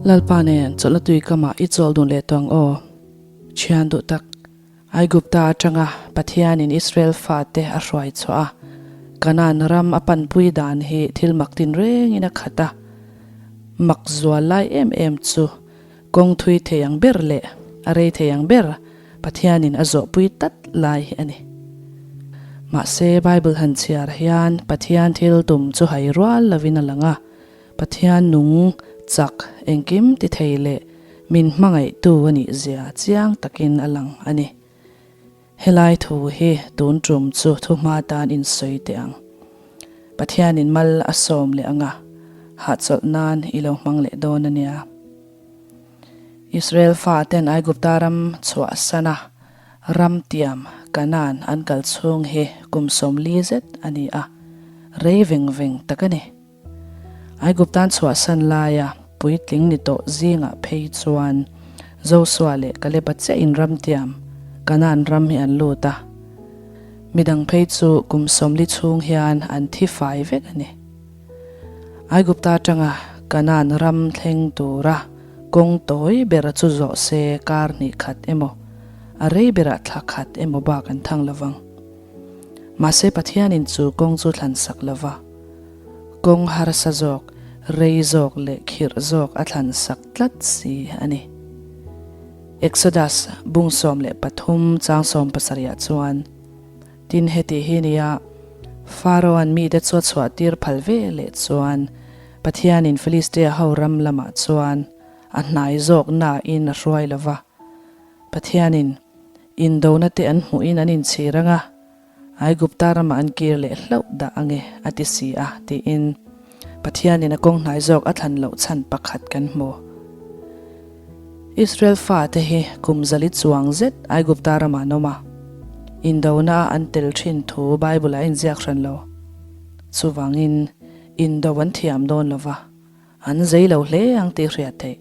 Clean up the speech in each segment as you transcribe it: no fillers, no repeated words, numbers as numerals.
Lalpa nen chawlhna tui kamah i chawl dun leh tawh ang aw. Thian duh tak, Aigupta atanga Pathianin Israel fate a hruai chhuah a, Kanaan ram a panpui dan hi thil mak tinrengin a khat a. Mak zual lai em em chu kawng thui thei ang ber leh a rei thei ang ber Pathianin a zawhpui tlat lai hi a ni. Mahse, Bible han chhiar hian Pathian thil tum chu hai rual lovin a lang a, Pathian nung chak engkim ti thei leh min hmangaihtu a nih zia chiang takin a lang a ni. Helai thu hi tun tum chu thuhma tan insawi teh ang. Pathianin mal a sawm leh ang a, hahchawlh nan i lo hmang leh dawn a nia. Israel faten Aigupta ram chhuahsan a, ram tiam Kanaan an kal chhung hi kum 40 zet a ni a, rei veng veng tak a ni. Aiguptan chhuahsan laia puitling ni tawh zingah phei chuan Josua leh Kaleba chiahin ram tiam Kanaan ram hi an lut a, midang phei chu kum 40 chhung hian an thi fai vek a ni. Aigupta atanga Kanaan ram thleng tura kawng tawi bera chu zawh se kar hnih khat emaw, a rei berah thla khat emaw bak an thang lo vang. Mahse Pathianin chu kawng chu thlan sak lo va, kawng harsa zawk, rei zawk leh khirh zawk a thlan sak tlat si a ni. Exodus bung 13 chang 70 ah chuan, Tin heti hi nia, Pharaoh-a'n mite chu a chhuah tir phal ve leh chuan Pathianin Filistia ho ram lamah chuan a hnai zawk nain a hruai lo va. Pathianin indona te an hmuhin an inchhir ang a, Aigupta ramah an kir leh hlauh dah ange a ti si a, tiin Pathianin a kawng hnai zawk a thlan loh chhan pakhat kan hmu. Israel fate hi kum zali chuang zet Aigupta ramah an awm a, indona a an tel thin thu Bible-ah a inziak hran lo. Chuvangin, indo an thiam dawn lo va, an zei lo hle ang tih hriat theih.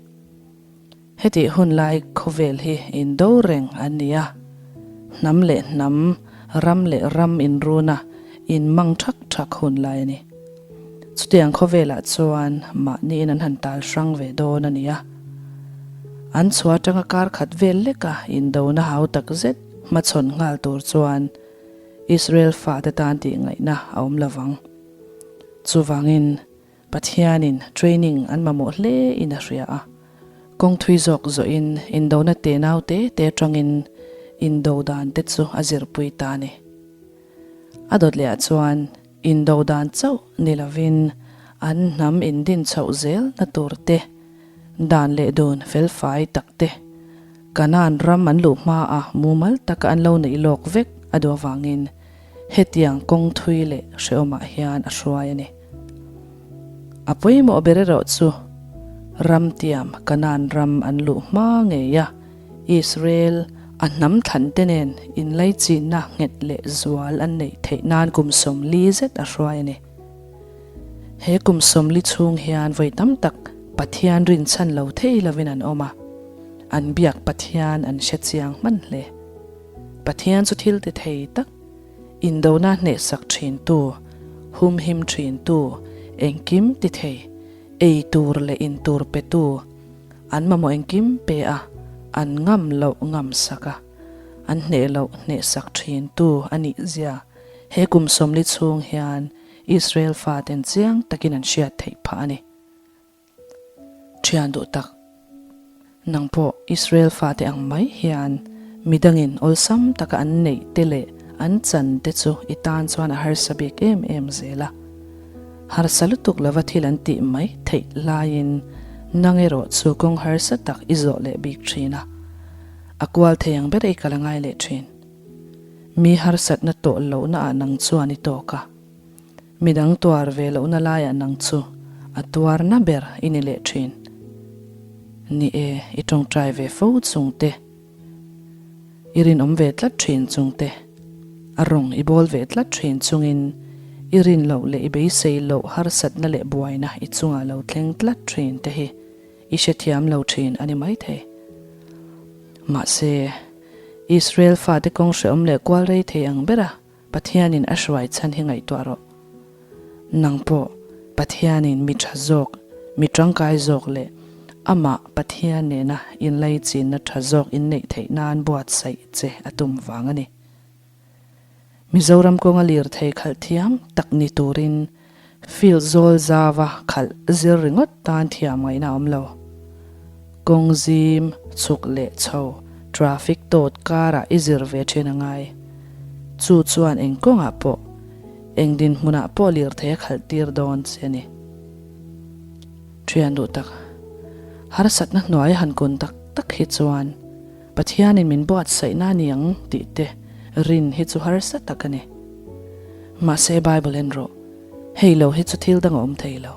Hetih hun lai khawvel hi indo reng an ni a, hnam leh hnam, ram leh ram inruna inmang thak thak hun lai a ni. Chutiang khawvelah chuan mahniin an han tal hrang ve dawn a ni a. An chhuah atanga kar khat vel leka indona hau tak zet hmachhawn nghal tur chuan Israel fate tan tih ngaihna a awm lo vang. Chuvangin Pathianin training an mamawh hle in a hria a. Kawng thui zawk zawhin indona tenau te te atangin indo dan te chu a zirpui ta a ni. A dawt lehah chuan Indo dan chauh ni lovin an hnam indin chhoh zel na tur te, dan leh dun felfai tak te, Kanaan ram an luh hma a mumal taka an lo neih lawk vek a duh avangin hetiang kawng thui leh hrehawmah hian a hruai a ni. A pawimawh ber erawh chu ram tiam Kanaan ram an luh hma ngei a, Israel a hnam thlan te nen inlaichinna nghet leh zual an neih theih nan kum 40 zet a hruai a ni. He kum 40 chhung hian vawi tam tak Pathian rinchhan lo thei lovin an awm a, an biak Pathian an hre chiang hman hle. Pathian chu thil ti thei tak, indona hnehsak thintu, humhim thintu, engkim ti thei, ei tur leh in tur petu, An mamawh engkim pe a, an ngam loh ngam sak a, an hneh loh hneh sak thin tu a nih zia he kum 40 chhung hian Israel faten chiang takin an hriat theih phah a ni. Thian duh tak, nang pawh Israel fate ang mai hian midangin awlsam taka an neih te leh an chan te chu i tan chuan a harsa bik em em zel a. Harsa lutuk lova thil an tih mai theih laiin nang erawh chu kawng harsa tak i zawh leh bik thin a, a kual thei ang ber i kal a ngai leh thin. Mi harsatna tawh lohna ah nang chuan i tawk a, midang tuar ve lohna laiah nang chu a tuarna ber i ni leh thin. Ni e, i tawngtai ve fo chung te, I rinawm ve tlat thin chung te, a rawng i bawl ve tlat thin chungin i rin loh leh i beisei loh harsatna leh buaina i chungah lo thleng tlat thin te hi i hrethiam lo thin a ni maithei. Mahse, Israel fate kawng hrehawm leh kual rei thei ang bera Pathianin a hruai chhan hi ngaihtuah rawh. Nang pawh Pathianin mi tha zawk, mi tangkai zawk leh Amah Pathian nena inlaichinna tha zawk inneih theih nan buatsaih che a tum vang a ni. Mizoram kawnga lirthei khalh thiam tak ni turin field zawl zauva khalh zir ringawt tan thiam ngaihna a awm lo. Kawng zim, chhuk leh chho, traffic tawt karah i zir ve thin a ngai. Chu chuan eng kawngah pawh, eng dinhmunah pawh lirthei a khalh tir dawn che a ni. Thian duh tak, harsatna hnuaia han kun tak tak hi chuan Pathianin min buatsaihna a ni ang tih te rin hi chu harsa tak a ni. Mahse Bible en rawh, hei lo hi chu thil dang a awm thei lo.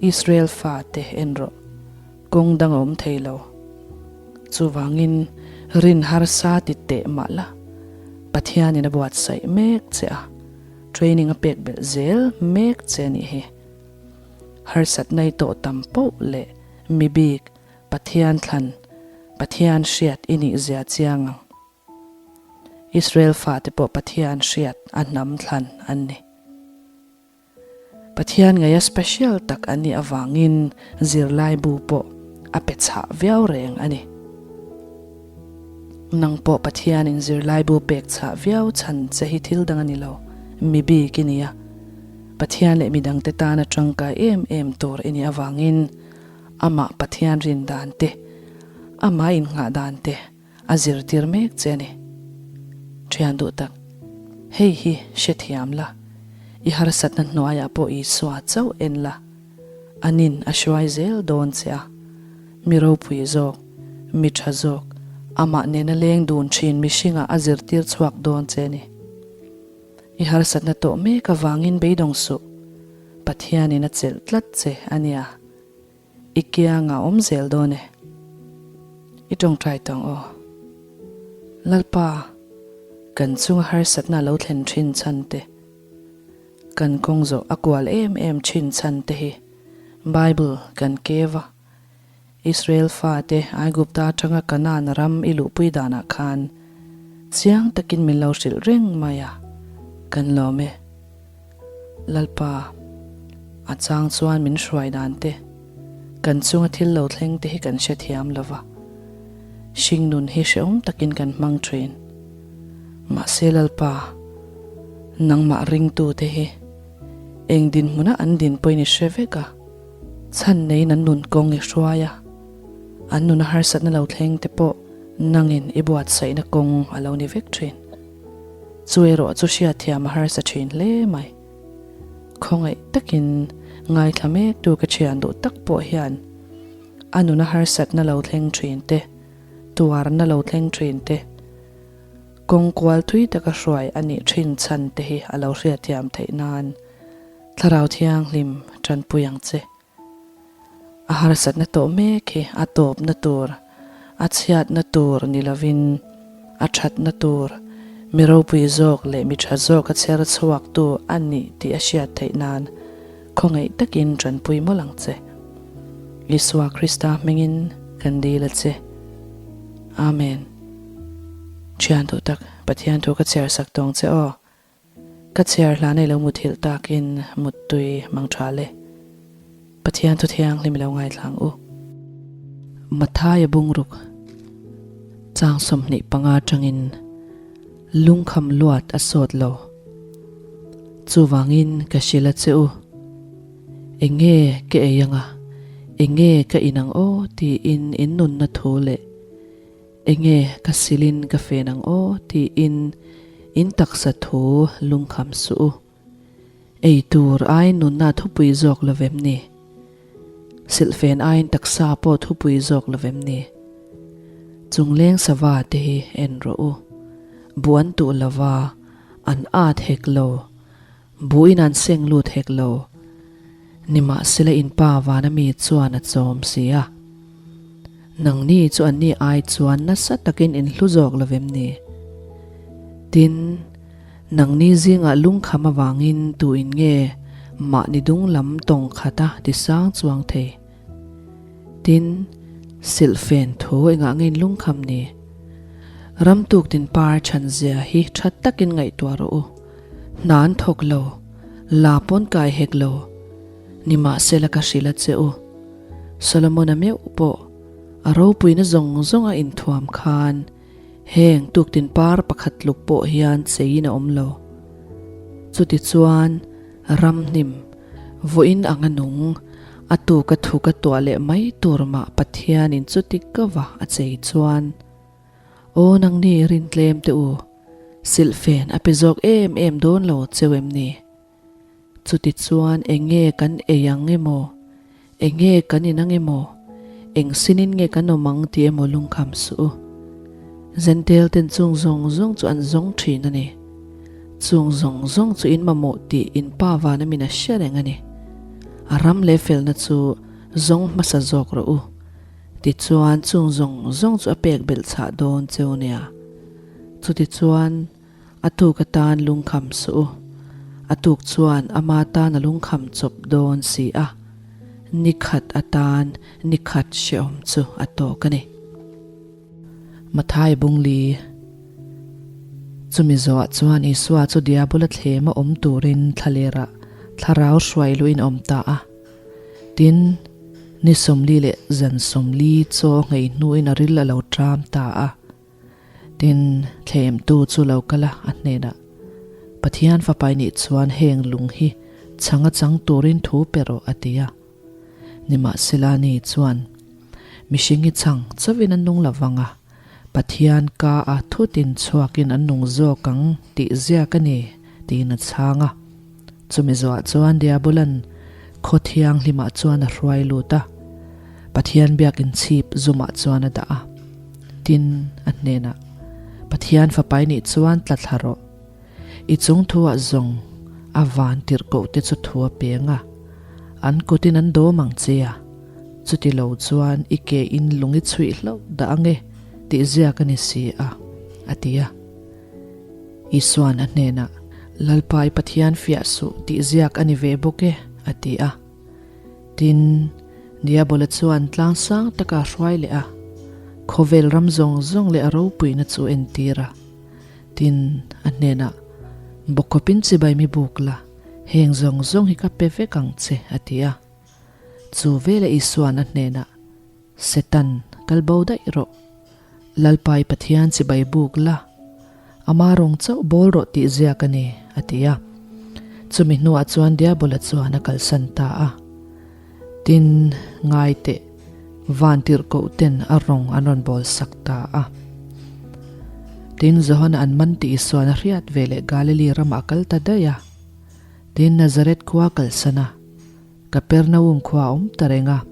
Israel fate en rawh, kawng dang a awm thei lo. Chuvangin rin harsa ti teh mah la, Pathianin a buatsaih mek che a, training a pek belh zel mek che a nih hi. Harsatna i tawh tam poh leh mi bik Pathian thlan, Pathian hriat i nih zia chiang ang. Israel fate pawh Pathian hriat a hnam thlan an ni. Pathian ngaia special tak an nih avangin zirlaibu pawh a pe chhah viau reng a ni. Nang pawh Pathianin zirlaibu pek chhah viau chhan che hi thil dang a ni lo, mi bik i ni a. Pathian leh midangte tana tangkai em em tur i nih avangin Amah Pathian rin dan te, Amah innghah dan te a zirtir mek che a ni. Thian duh tak, hei hi hrethiam la, i harsatna hnuaiah pawh Isua chauh en la, anin a hruai zel dawn che a, mi ropui zawk, mi tha zawk, amah nena leng dun thin mihringah a zirtir chhuak dawn che a ni. I harsatna tawh mek avangin beidawng suh, Pathianin a chelh tlat che a nia, i kiangah awm zel dawn e. I tawngtai tawng aw. Lalpa, kan chunga harsatna lo thlen thin chhan te, kan kawng zawh a kual em em thin chhan te hi Bible kan kev a, Israel fate Aigupta atanga Kanaan ram i luhpui danah khan chiang takin min lo hrilh reng mai a, kan lawm e. Lalpa, a chang chuan min hruai dan te, kan chunga thil lo thleng te hi kan hrethiam lo va, hringnun hi hrehawm takin kan hmang thin. Mahse Lalpa, nangmah ringtute hi eng dinhmuna an din pawhin i hre vek a. Chhan neiin an nun kawng i hruai a, an nuna harsatna lo thleng te pawh nangin i buatsaihna kawng a lo ni vek thin. Chu erawh chu hriatthiam a harsa thin hle mai. Khawngaih takin ngaithla mektu ka thian duh tak pawh hian a nuna harsatna lo thleng thin te, tuarna lo thleng thin te, kawng kual thui taka hruai a nih thin chhan te hi a lo hriatthiam theih nan Thlarau Thianghlim tanpui ang che. A harsatna tawh mek hi a tawpna tur, a chhiatna tur ni lovin a thatna tur, mi ropui zawk leh mi tha zawk a chher chhuaktu a ni tih a hriat theih nan khawngaih takin tanpui mawlh ang che. Isua Krista hmingin kan dil a che. Amen. Thian duh tak, Pathian thu ka chhiar sak tawng che aw. Ka chhiar hla nei lo muthilh takin muttui mang tha le. Pathian thu thianghlim i lo ngaithlang u. Mathaia bungruk chang 25 atangin lungkham luat a sawt lo. Chuvangin ka hrilh a che u. Enge ka ei anga, enge ka in ang aw tiin in nunna thu leh Enge ka silin ka fen ang aw tiin in taksa thu lungkham suh u. Ei tur aiin nunna thupui zawk lo vem ni? Silhfen aiin taksa pawh thupui zawk lo vem ni? Chungleng sava te hi en rawh u. Buh an tuh lova, an at hek lo. Buhin an seng lut hek lo. Nimahsela in pa vana mi chuan a chawm si a. Nangni chu anni ai chuan nasa takin in hlu zawk lo vem ni? Tin, nangni zingah lungkham avangin tuin nge mahni dung lam tawng khata ti sang chuang thei? Tin, silhfen thu engah nge in lungkham ni? Ramtuk tin par chhanzia hi tha takin ngaihtuah rawh u. Hna an thawk lo, la pawn kai hek lo. Nimahsela ka hrilh a che u. Solomona meuh pawh a ropuina zawng zawng a inthuam khan heng tuktin par pakhat tluk pawh hian cheiin a awm lo. Chutichuan ramhnim vawiin anga nung a tuka thuka tuah leh mai tur mah Pathianin chuti kava a chei chuan Aw nangni rintlem teh u, silhfen a pe zawk em em dawn lo cheu em ni? Chutichuan eng nge kan ei ang emaw, eng nge kan in ang emaw, eng sinin nge kan awm ang tih emaw lungkham suh u. Zentel ten chung zawng zawng chu an zawng thin a ni. Chung zawng zawng chu in mamawh tih in pa vana min a hre reng a ni. A ram leh felna chu zawng hmasa zawk rawh u. Tichuan chung zawng zawng chu a pek belh chhah dawn cheu nia. Chutichuan. A tuk atan lungkham suh u. A tuk chuan ama tan a lungkham chawp dawn si a, ni khat atan ni khat hrehawm chu a tawk a ni. Mathai Bungli Chumi zawhah chuan Isua chu Diabola thlema awm turin thlalerah thlarau hruai luhin a awm ta a. Tin, ni 40 leh zan 40 chaw nghei hnuin a ril a lo ṭam ta a. Tin, thlemtu chu lo kal a, a hnenah, Pathian fapai nih chuan heng lung hi chhang a chang turin thu pe rawh, a ti a. Nimahsela ni chuan, Mihring hi chhang chauhin an nung lo vang a, Pathian ka a thutin chhuakin an nung zawk ang tih ziak a ni, tiin a chhang a. Chumi zawhah chuan Diabolan khaw thianghlimah chuan a hruai lut a, Pathian biakin chhip zumah chuan a dah a. Tin, a hnenah, Pathian fapai nih chuan tla thla rawh. I chung thuah zawng a van tirhkoh te chu thu a peng a, an kutin an dawm ang che a, chuti lo chuan i ke in lung i chhuih hlauh dah ang e tih ziak a ni si a, a ti a. Isua'n a hnenah, Lalpa i Pathian fiah suh tih ziak a ni ve bawk e, a ti a. Tin, Diabola chuan tlang sang taka a hruai leh a, khawvel ram zawng zawng leh a ropuina chu a entir a. Tin, a hnenah, Bawkawpin chibai mi buk la, heng zawng zawng hi ka pe vek ang che, a ti a. Chu veleh Isua'n a hnenah, Setan, kal bo daih rawh. Lalpai Pathian chibai buk la, ama rawng chauh bawl rawh tih ziak a ni, a ti a. Chumi hnuah chuan Diabola chuan a kalsan ta a. Tin, ngai teh, van tirhkoh ten a rawng an rawn bawl sak ta a. Tin, Johana an man tih Isuan a hriat ve leh Galili ramah a kal ta daih a. Tin, Nazareth khua kalsan a, Kapernaum khua a awm ta reng a.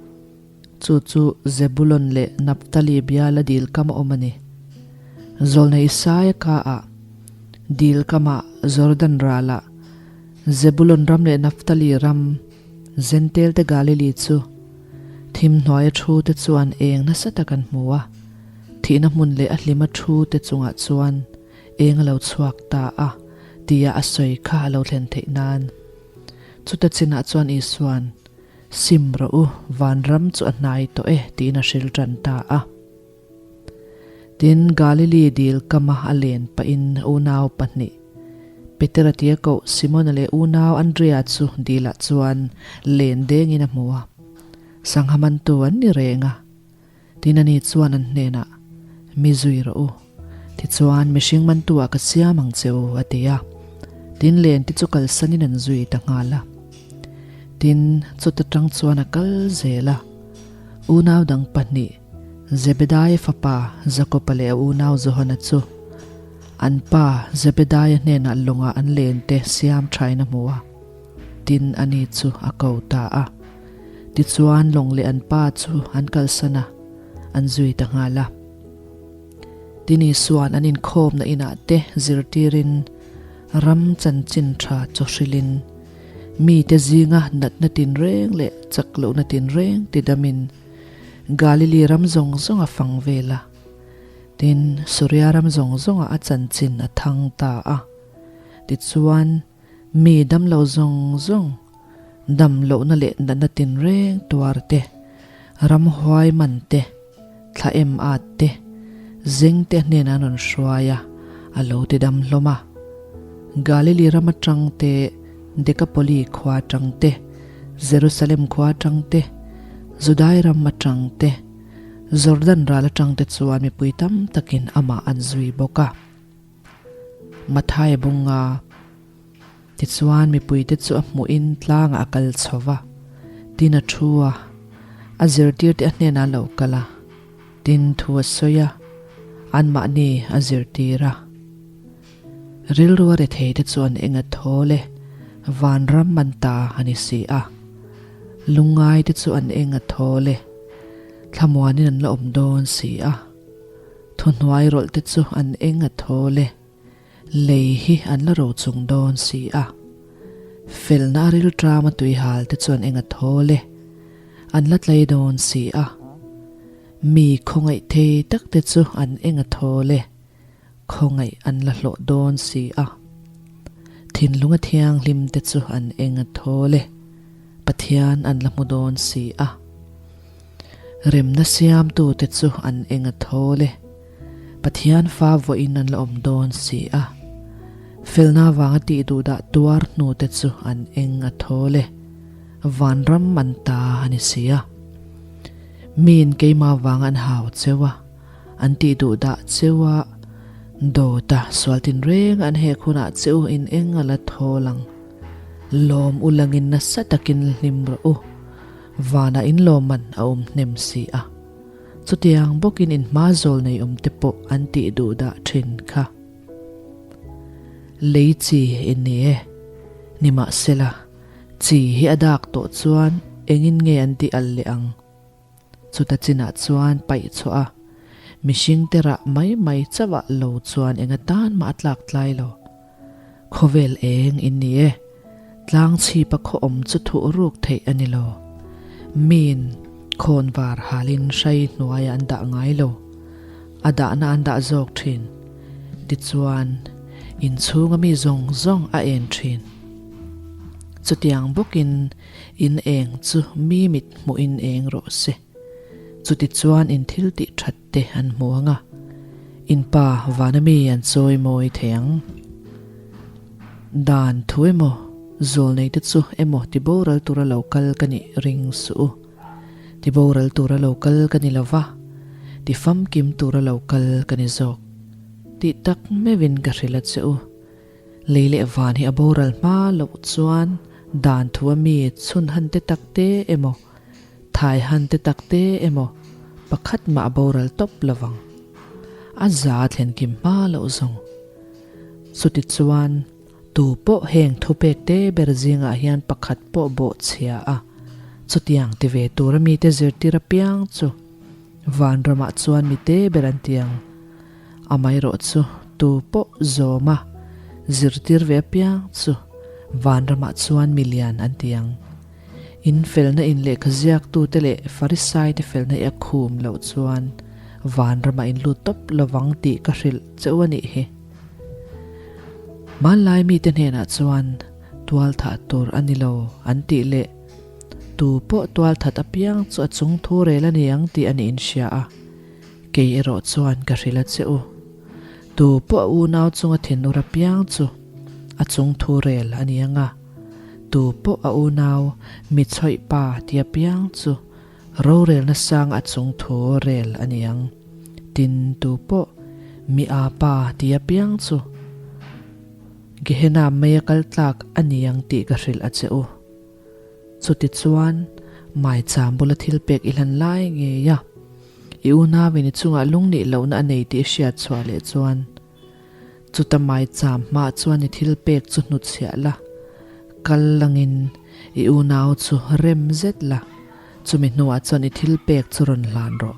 Chu chu Zebulon leh Naphtali biala dil kam a awm a ni. Zawlna Isaia kaah, dil kamah Jordan ralah, Zebulon ram leh Naphtali ram, Zentelte Galili chu thim hnuaia thu te chuan eng nasa tak an hmu a, thihna hmun leh a hlima thu te chungah chuan eng a lo chhuak ta a tia a sawi kha a lo thlen theih nan. Chuta chinah chuan Isua'n, Sim rawh u, vanram chu a hnai tawh e, tiin a hril tan ta a. Tin, Galili dil kama a len pahin unau pahnih, Petera tia koh Simona leh unau Andrea chu dilah chuan len dengin a hmu a. Sangha mantu an ni reng a. Tin ani chuan an hnenah, Mi zui rawh u. Tichuan, mihring mantu ah ka siam ang che u, a ti a. Tin len te chu kalsanin an zui ta nghal a. Tin, chuta tang chuan a kal zel a. Unau dang pahnih, Zebedaia fapa Jakoba leh a unau Johana chu an pa Zebedaia hnenah lawngah an len te siam thain a hmu a. Tin ani chu a ko ta a. Tichuan lawng leh an pa chu an kalsan a, an zui ta nghal a. Tin Isua'n an inkhawmna inah te zirtirin ram chanchin tha chaw hrilhin mite zinga natna tinreng leh chak lohna tinreng tidamin Galili ram zawng zawng a fang vel a. Tin, Suria ram zawng zawngah a chanchin a thang ta a. Tichuan, Mi damlo zawng zawng, dam lohna leh natna tinreng tuar te, ramhuai man te, thla em at te, zeng te hnenah an rawn hruai a, a lo ti dam hlawm a. Galili ram atang te, Dekapoli khua atang te, Jerusalem khua atang te, Judai ram atang te, Jordan ral atang te chuan mipui tam takin amah an zui bawk a. Mathaia bunga tichuan mipuite chu a hmuhin tlangah a kal chho va, tin a thu a, a zirtirte a hnenah a lo kal a, tin thu a sawi a, anmahni a zirtir a. Rilru a retheite chu an eng a thawl e, vanram an ta a ni si a. Lungngaite chu an eng a thawl e, thlamuanin an la awm dawn si a. Thuhnuai rawlhte chu an eng a thawl e, lei hi an la ro chung dawn si a. Felna a rilṭama tuihalte chu an eng a thawl e, an la tlei dawn si a. Mi khawngaih thei takte chu an eng a thawl e, Khawngaih an la hlawh dawn si a. Thinlunga thianghlim te chu an eng a thawl e. Pathian an la hmu dawn si a. Remna siamtu te chu an eng a thawl e. Pathian fa vawiin an la awm dawn si a. Felna vanga tih duhdah tuar hnu te chu an eng a thawl e. Vanram an ta a ni si a. Miin keimah vanga an hau cheu a. An tih duh dah cheu a, dawt a sual tinreng an hek hunah cheu in eng a la thawl ang. Lawm u langin nasa takin hlim rawh u, vanah in lawmman a awm hnem si a. Chutiang bawkin in hma zawl nei awm te pawh an tih duh dah thin kha. Lei chi in ni e, nimahsela, chi hi a dak tawh chuan engin nge an tih al leh ang? Chuta chinah chuan paih chhuah a, mihringte rah mai mai chauh ah lo chuan eng atan mah a tlak tlai lo. Khawvel eng in ni e, tlang chhipa khaw awm chu thuh ruk theih a ni lo. Miin khawnvar halin hrai hnuaiah an dah ngai lo, a dahna an dah zawk thin. Tichuan, inchhunga mi zawng zawng a en thin. Chutiang bawkin In eng chu mi mit hmuhin eng rawh se. Chutichuan in thil tih that te an hmu ang a, in pa vana mi an chawi mawi thei ang. Dan thu emaw, zawlnei te chu emaw ti boral tura lo kal ka nih ring suh u. Ti boral tura lo kal ka ni lo va, ti famkim tura lo kal ka ni zawk. Tih tak meuhin ka hrilh a che u. Lei leh van hi a boral hma loh chuan dan thu a mi chhun han te tak te emaw, thai han te tak te emaw pakhat mah a boral tawp lovang. A za thlen kim hma loh zawng. Chuti chuan tu pawh heng thupek te ber zingah hian pakhat pawh bawh chhia a, chutiang ti ve tura mite zirtir apiang chu vanramah chuan mite ber an ti ang. Amaherawh chu tu pawh zawma zirtir ve apiang chu vanramah chuan mi lian an ti ang. In felna in lehkha ziaktute leh Farisaite felna i a khum loh chuan vanramah in lut tawp lovang tih ka hrilh che u a nih hi. Hmanlai mite hnenah chuan tualthah tur a ni lo an tih leh tu pawh tualthat apiang chu a chung thu rel a ni ang tih a nih inhria a. Kei erawh chuan ka hrilh a che u. Tu pawh a unau chunga thinur apiang chu a chung thu rel a ni ang a, tu pawh a unau mi chhawih pa ti apiang chu rorelna sang a chung thu rel a ni ang. Tin, tu pawh mi aa pa ti apiang chu Gehenna meia kal tlak a ni ang tih ka hrilh a che u. Chutichuan, maicham bula thil pek i hlan lai ngei a, i unauin i chungah lungnih lohna a nei tih i hriat chhuah leh chuan, chuta maicham hmaah chuan i thil pek chu hnutchhiah la, kal langin i unau chu rem zet la, chumi hnuah chuan i thil pek chu rawn hlan rawh.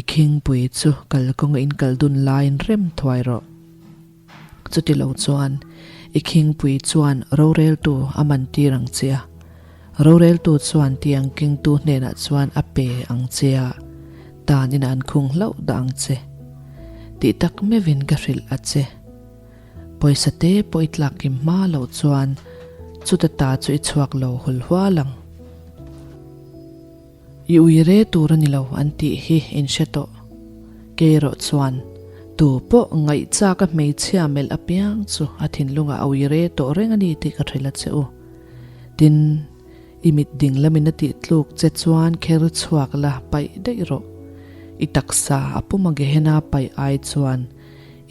I khingpui chu kalkawnga in kal dun laiin rem thuai rawh. Chuti lo chuan i khingpui chuan roreltu a man tir ang che a, roreltu chuan tiang kengtu hnenah chuan a pe ang che a, tan inah an khung hlauh dah ang che. Tih tak meuhin ka hrilh a che. Pawisa te pawh i tlak kim hma loh chuan chuta ta chu i chhuak lo hul hual ang. I ui re tur a ni lo an tih hi in hre tawh. Kei erawh chuan tu pawh ngaihchak a hmeichhia melh apiang chu a thinlungah a ui re tawh reng a ni tih ka hrilh a che u. Tin, I mit ding lamin a tih tluk che chuan kher chhuak la paih daih rawh. I taksa a puma Gehenna paih ai chuan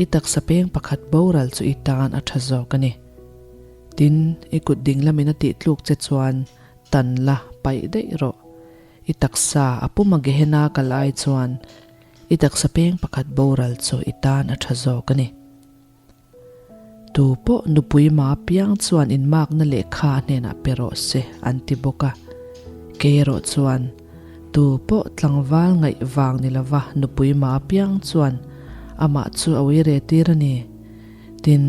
i taksa peng pakhat boral chu i tan a tha zawk a ni. Tin, i kut ding lamin a tih tluk che chuan tan la paih daih rawh. I taksa a puma Gehenna kal ai chuan i taksa peng pakhat boral chu i tan a tha zawk a ni. Tu pawh nupui ma piang chuan inmakna lehkha a hnenah pe rawh se an ti bawk a. Kei erawh chuan tu pawh tlangval ngaih vang ni lova nupui ma piang chuan amah chu a ui re tir a ni. Tin,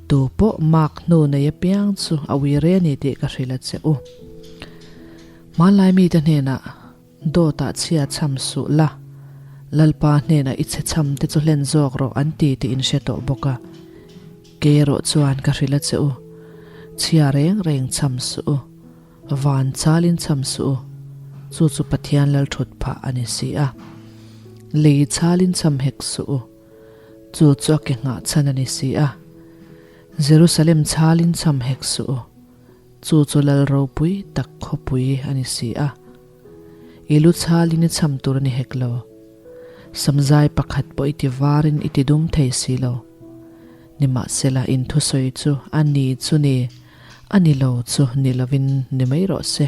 tu pawh mak hnu nei apiang chu a ui re a ni tih ka hrilh a che u. Hmanlai mite hnenah. Dawtah chhia chham suh la, Lalpa hnenah i chhe chham te chu hlen zawk rawh an ti tih in hre tawh bawk a. Kei erawh chuan ka hrilh a che u, chhia reng reng chham suh u, van chalin chham suh u, chu chu Pathian lal thut phah a ni si a. Lei chalin chham hek suh u, chu chu a ke nghah chhan a ni si a. Jerusalem chalin chham hek suh u, Chu chu lal ropui tak khawpui a ni si a, i lu chhalin i cham tur a ni hek lo. Samzai pakhat pawh i ti varin i ti dum thei si lo. Nimahsela in thusawi chu a ni chu ni, a ni lo chu ni lovin ni mai rawh se.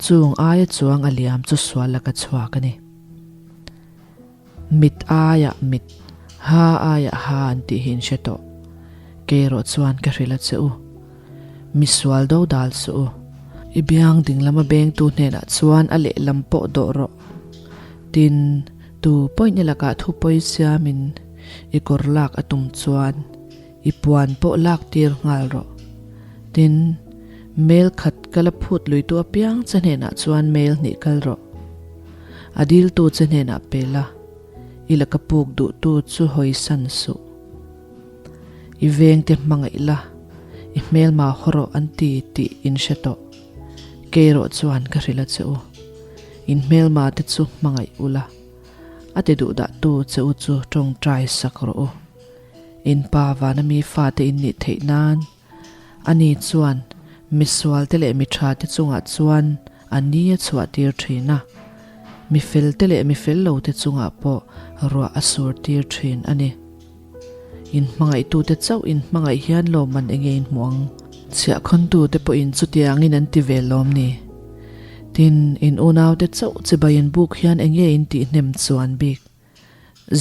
Chung aia chuang a liam chu sual laka chhuak a ni. Mit aiah mit, ha aiah ha an tih hi in hre tawh. Kei erawh chuan ka hrilh a che u. Misual do dal suh u. I biang dinglama bengtu hnenah chuan a lehlam pawh dawh rawh. Tin, tu pawhin i lakah thu pawi siamin i kawr lak a tum chuan i puan pawh lak tir nghal rawh. Tin, mail khat ka la phut luitu apiang che hnenah chuan mail hnih kal rawh. A diltu che hnenah pe la, i laka puk duhtu chu hawisan suh. I vengte hmangaih la, i hmelma haw rawh an ti tih in hre tawh. Kei erawh chuan ka hrilh a che u. In hmelma te chu hmangaih ula, a ti duh dahtu che u chu tawngtai sak rawh u. In pa vana mi fate in nih theih nan, ani chuan misualte leh mi thate chungah chuan a ni a chhuah tir thin a, mi felte leh mi fel lote chungah pawh ruah a sur tir thin a ni. In hmangaihtute chauh in hmangaih hian lawmman enge in hmuh ang? Chhiahkhawntute pawhin chutiangin an ti ve lawm ni? Tin, in unaute chauh chibai in buk hian enge in tihhnem chuan bik?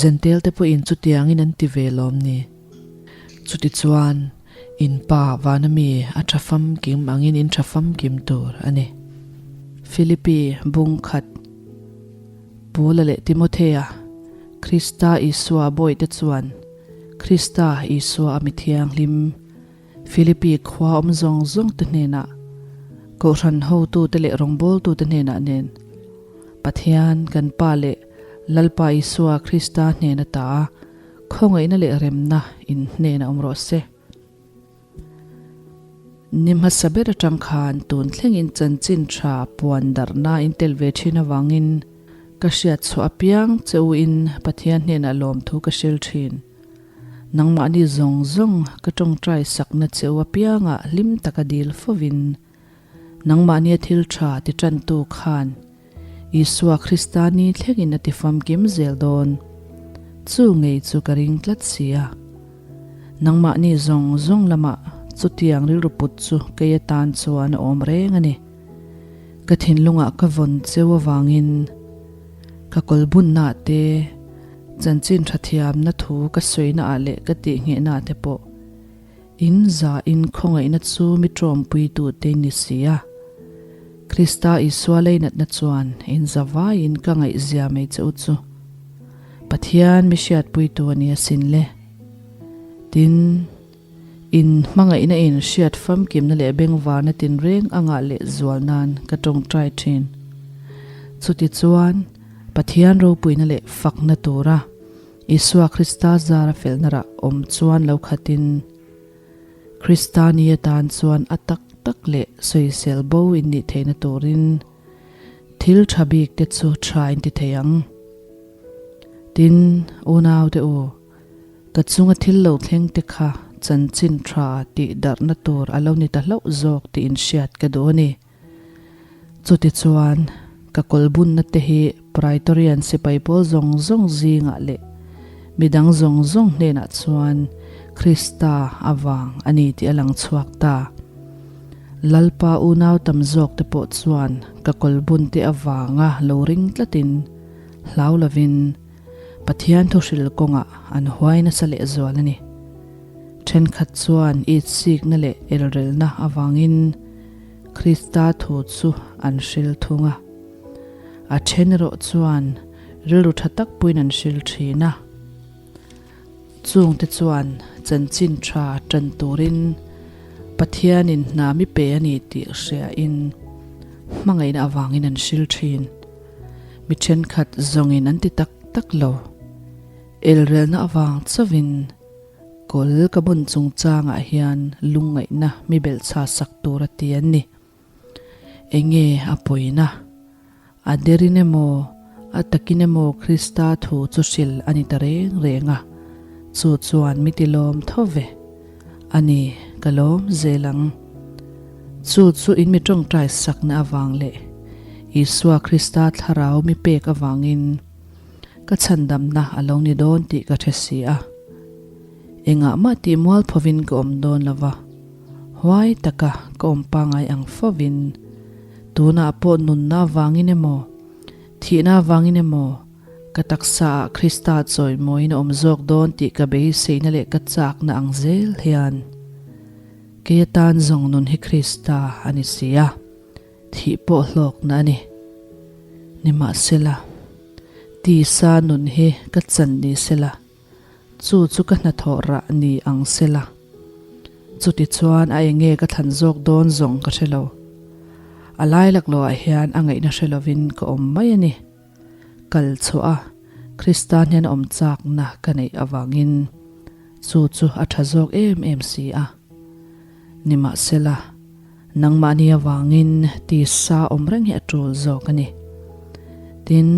Zentel te pawhin chutiangin an ti ve lawm ni? Chutichuan, in pa vana mi a tha famkim angin in tha famkim tur a ni. Philippi bung khat, Paula leh Timothea, Krista Isua bawihte chuan Krista Isua a mi thianghlim Philippi khua awm zawng zawngte hnenah, Kohhran hotute leh rawngbawltute hnenah nen, Pathian kan Pa leh Lalpa Isua Krista hnen ata a khawngaihna leh remna in hnen a awm rawh se. Ni hmasa ber atang khan tun thlengin chanchin tha puan darhna in tel ve thin avangin ka hriat chhuah apiang che u in Pathian hnenah lawmthu ka hril thin. Nangmahni zawng zawng ka tawngtai sakna che u apiangah hlim taka dil fovin Nangmahnia thil tha ti tantu khan Isua Krista ni thlengin a ti famkim zel dawn. Chu ngei chu ka ring tlat si a. Nangmahni zawng zawng lamah chutiang rilru put chu kei atan chuan a awm reng a ni. Ka thinlungah ka vawn cheu avangin ka kawlbunnaah te, chanchin tha thiamna thu ka sawinaah leh ka tihnghehnaah te pawh In za in khawngaihna chu mi ṭawmpuitute in ni si a. Krista Isua leinatna chuan in za vaiin ka ngaihzia mai che u chu Pathian mi hriatpuitu a ni asin le. Tin, in hmangaihna in hriat famkimna leh bengvarna tinreng a ngah leh zual nan ka ṭawngṭai ṭhin. Chutichuan, Pathian ropuina leh fakna tura Isua Krista zara felna rah awm chuan lo khatin, Krista ni atan chuan a tak tak leh sawisel bo in nih theihna turin thil tha bik te chu tha in ti thei ang. Tin, unau te u, ka chunga thil lo thleng te kha chanchin tha tih darhna tur a lo ni ta hlauh zawk tih in hriat ka duh a ni. Chutichuan, ka kawlbunna te hi Praetorian sipai pawl zawng zawng zingah leh midang zawng zawng hnenah chuan Krista avang a ni tih a lang chhuak ta. Lalpa unau tam zawk te pawh chuan ka kawlbun te avanga lo ring tlatin hlau lovin Pathian thuhril kawngah an huai nasa lehzual a ni. Thenkhat chuan itsikna leh elrelna avangin Krista thu chu an hril thung a. A then erawh chuan rilru tha tak puiin an hril thin a. Chungte chuan chanchin tha tan turin Pathianin hna mi pe a ni tih hriain hmangaihna avangin an hril thin. Mi thenkhat zawngin an ti tak tak lo. Elrelna avang chauhin kawl ka bun chungchangah hian lungngaihna mi belhchha sak tur a ti an ni. Enge a pawina? A derin emaw, a takin emaw Krista thu chu hril a ni ta reng reng a, chu chuan mi ti lawm tho ve. A ni, ka lawm zel ang. Chu chu in mi tawngtai sakna avang leh Isua Krista thlarau mi pek avangin ka chhandamna a lo ni dawn tih ka hre si a. Engah mah tih mualphovin ka awm dawn lo va, huai taka ka awm pangai ang fovin, tunah pawh nunna avangin emaw, thihna avangin emaw, ka taksaah Krista chawimawiin a awm zawk dawn tih ka beiseina leh ka chakna ang zel hian kei atan zawng nun hi Krista a ni si a, thih pawh hlawkna a ni. Nimahsela, tisa nun hi ka chan ni sela, Chu chu ka hnathawh rah ni ang sela. Chutichuan a enge ka thlan zawk dawn zawng ka hre lo. A lai laklawh ah hian a ngaihna hre lovin ka awm mai a ni. Kal chhuah a, Krista hnen awm chakna ka neih avangin chu chu a tha zawk em em si a. Nimahsela, nangmahni avangin tisa awm reng hi a tul zawk a ni. Tin,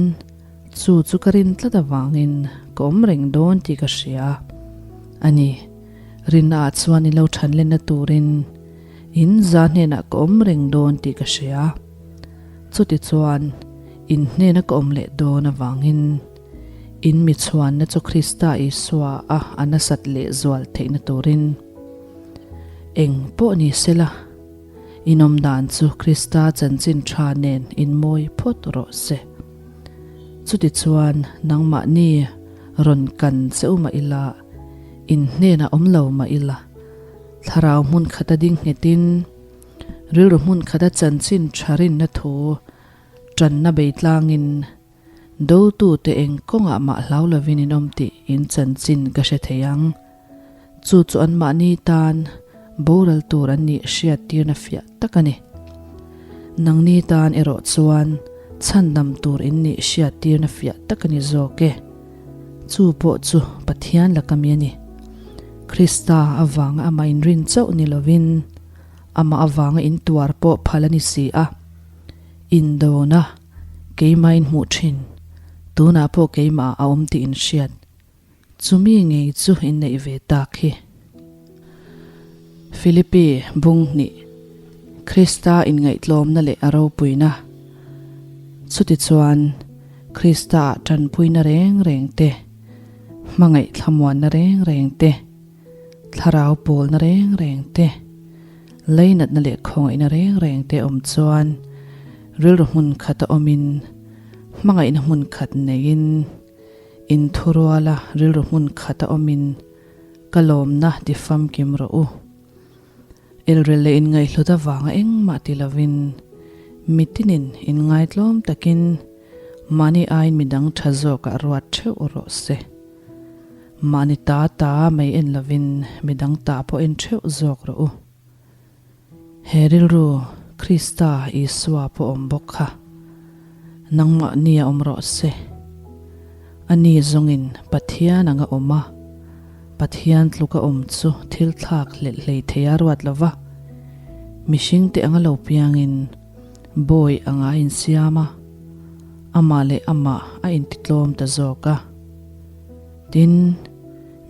Chu chu ka rin tlat avangin ka awm reng dawn tih ka hria a ni. Rinna ah chuan in lo than lenna turin in za hnenah ka awm reng dawn tih ka hria. Chutichuan in hnena ka awm leh dawn avangin in mi chhuanna chu Krista Isua a a nasat leh zual theihna turin eng pawh ni sela in awm dan chu Krista chanchin tha nen in mawi phawt rawh se. Chutichuan nangmahni rawn kan che u mah ila, in hnenah awm lo mah ila, thlarau hmun khata ding nghetin, rilru hmun khata chanchin tha rinna thu tanna bei tlangin dotute eng kawngah mah hlau lovin in awm tih in chanchin ka hre thei ang. Chu chu anmahni tan boral tur an nih hriattirna fiah tak a ni. Nangni tan erawh chuan chhandam tur in nih hriattirna fiah tak a ni zawk e. Chu pawh chu Pathian laka mi a ni. Krista avanga amah inrin chauh ni lovin amah avanga intuar pawh phal a ni si a. Indona keimah in hmuh thin, tunah pawh keimah a awm tih in hriat. Chumi ngei chu in neih ve tak hi. Philippi bung hnih, Krista inngaihtlawmna leh a ropuina. Chutichuan, Krista-ah tanpuina reng reng te, hmangaih thlamuanna reng reng te, thlarau pawlna reng reng te, leinatna leh khawngaihna reng reng te awm chuan rilru hmun khata awmin, hmangaihna hmun khat neiin, Inthuruala rilru hmun khata awmin ka lawmna ti famkim rawh u. Elrel leh inngaihhlut avanga engmah ti lovin mitinin inngaitlawm takin mahni aiin midang tha zawkah ruat theuh rawh se. Mahni ta ta mai en lovin midang ta pawh en theuh zawk rawh u. He rilru Krista Isua pawh awm bawk kha nangmah nia awm rawh se. Ani zawngin Pathian anga awm a, Pathian tluka awm chu thil thlak hlelh hlei thei a ruat lo va, mihringte anga lo piangin bawi anga a insiam a, amah leh amah a intitlawm ta zawk a. Tin,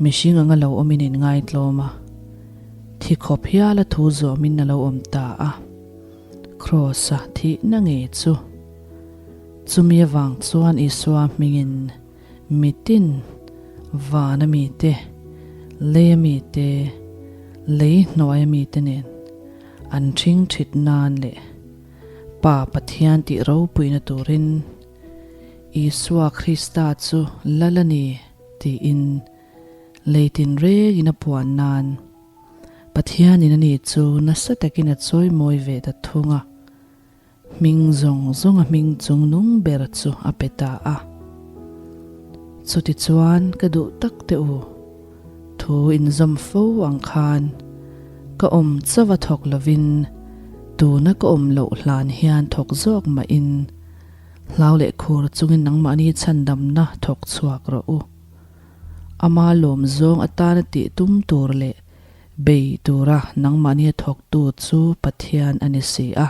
mihring anga lo awmin inngaitlawm a. Thi khawp hiala thu zawmin a lo awm ta a. Kraws-a thihna ngei chu. Chumi avang chuan Isua hmingin mitin, vana mite, leia mite, lei hnuaia mite nen an ṭhing ṭhit nan leh Pa Pathian tih ropuina turin Isua Krista chu Lal a ni tiin lei tinrengin a puan nan Pathianin ani chu nasa takin a chawimawi ve ta thung a, hming zawng zawnga hming chungnung ber chu a pe ta a. Chutichuan ka duh tak teh u, thu inzawm fo ang khan ka awm chauh a thawk lovin tuna ka awm loh hlan hian thawk zawk mahin hlau leh khur chungin nangmahni chhandamna thawk chhuak rawh u. Ama lawm zawng atana tih tum tur leh bei tura nangmahnia thawktu chu Pathian a ni si a.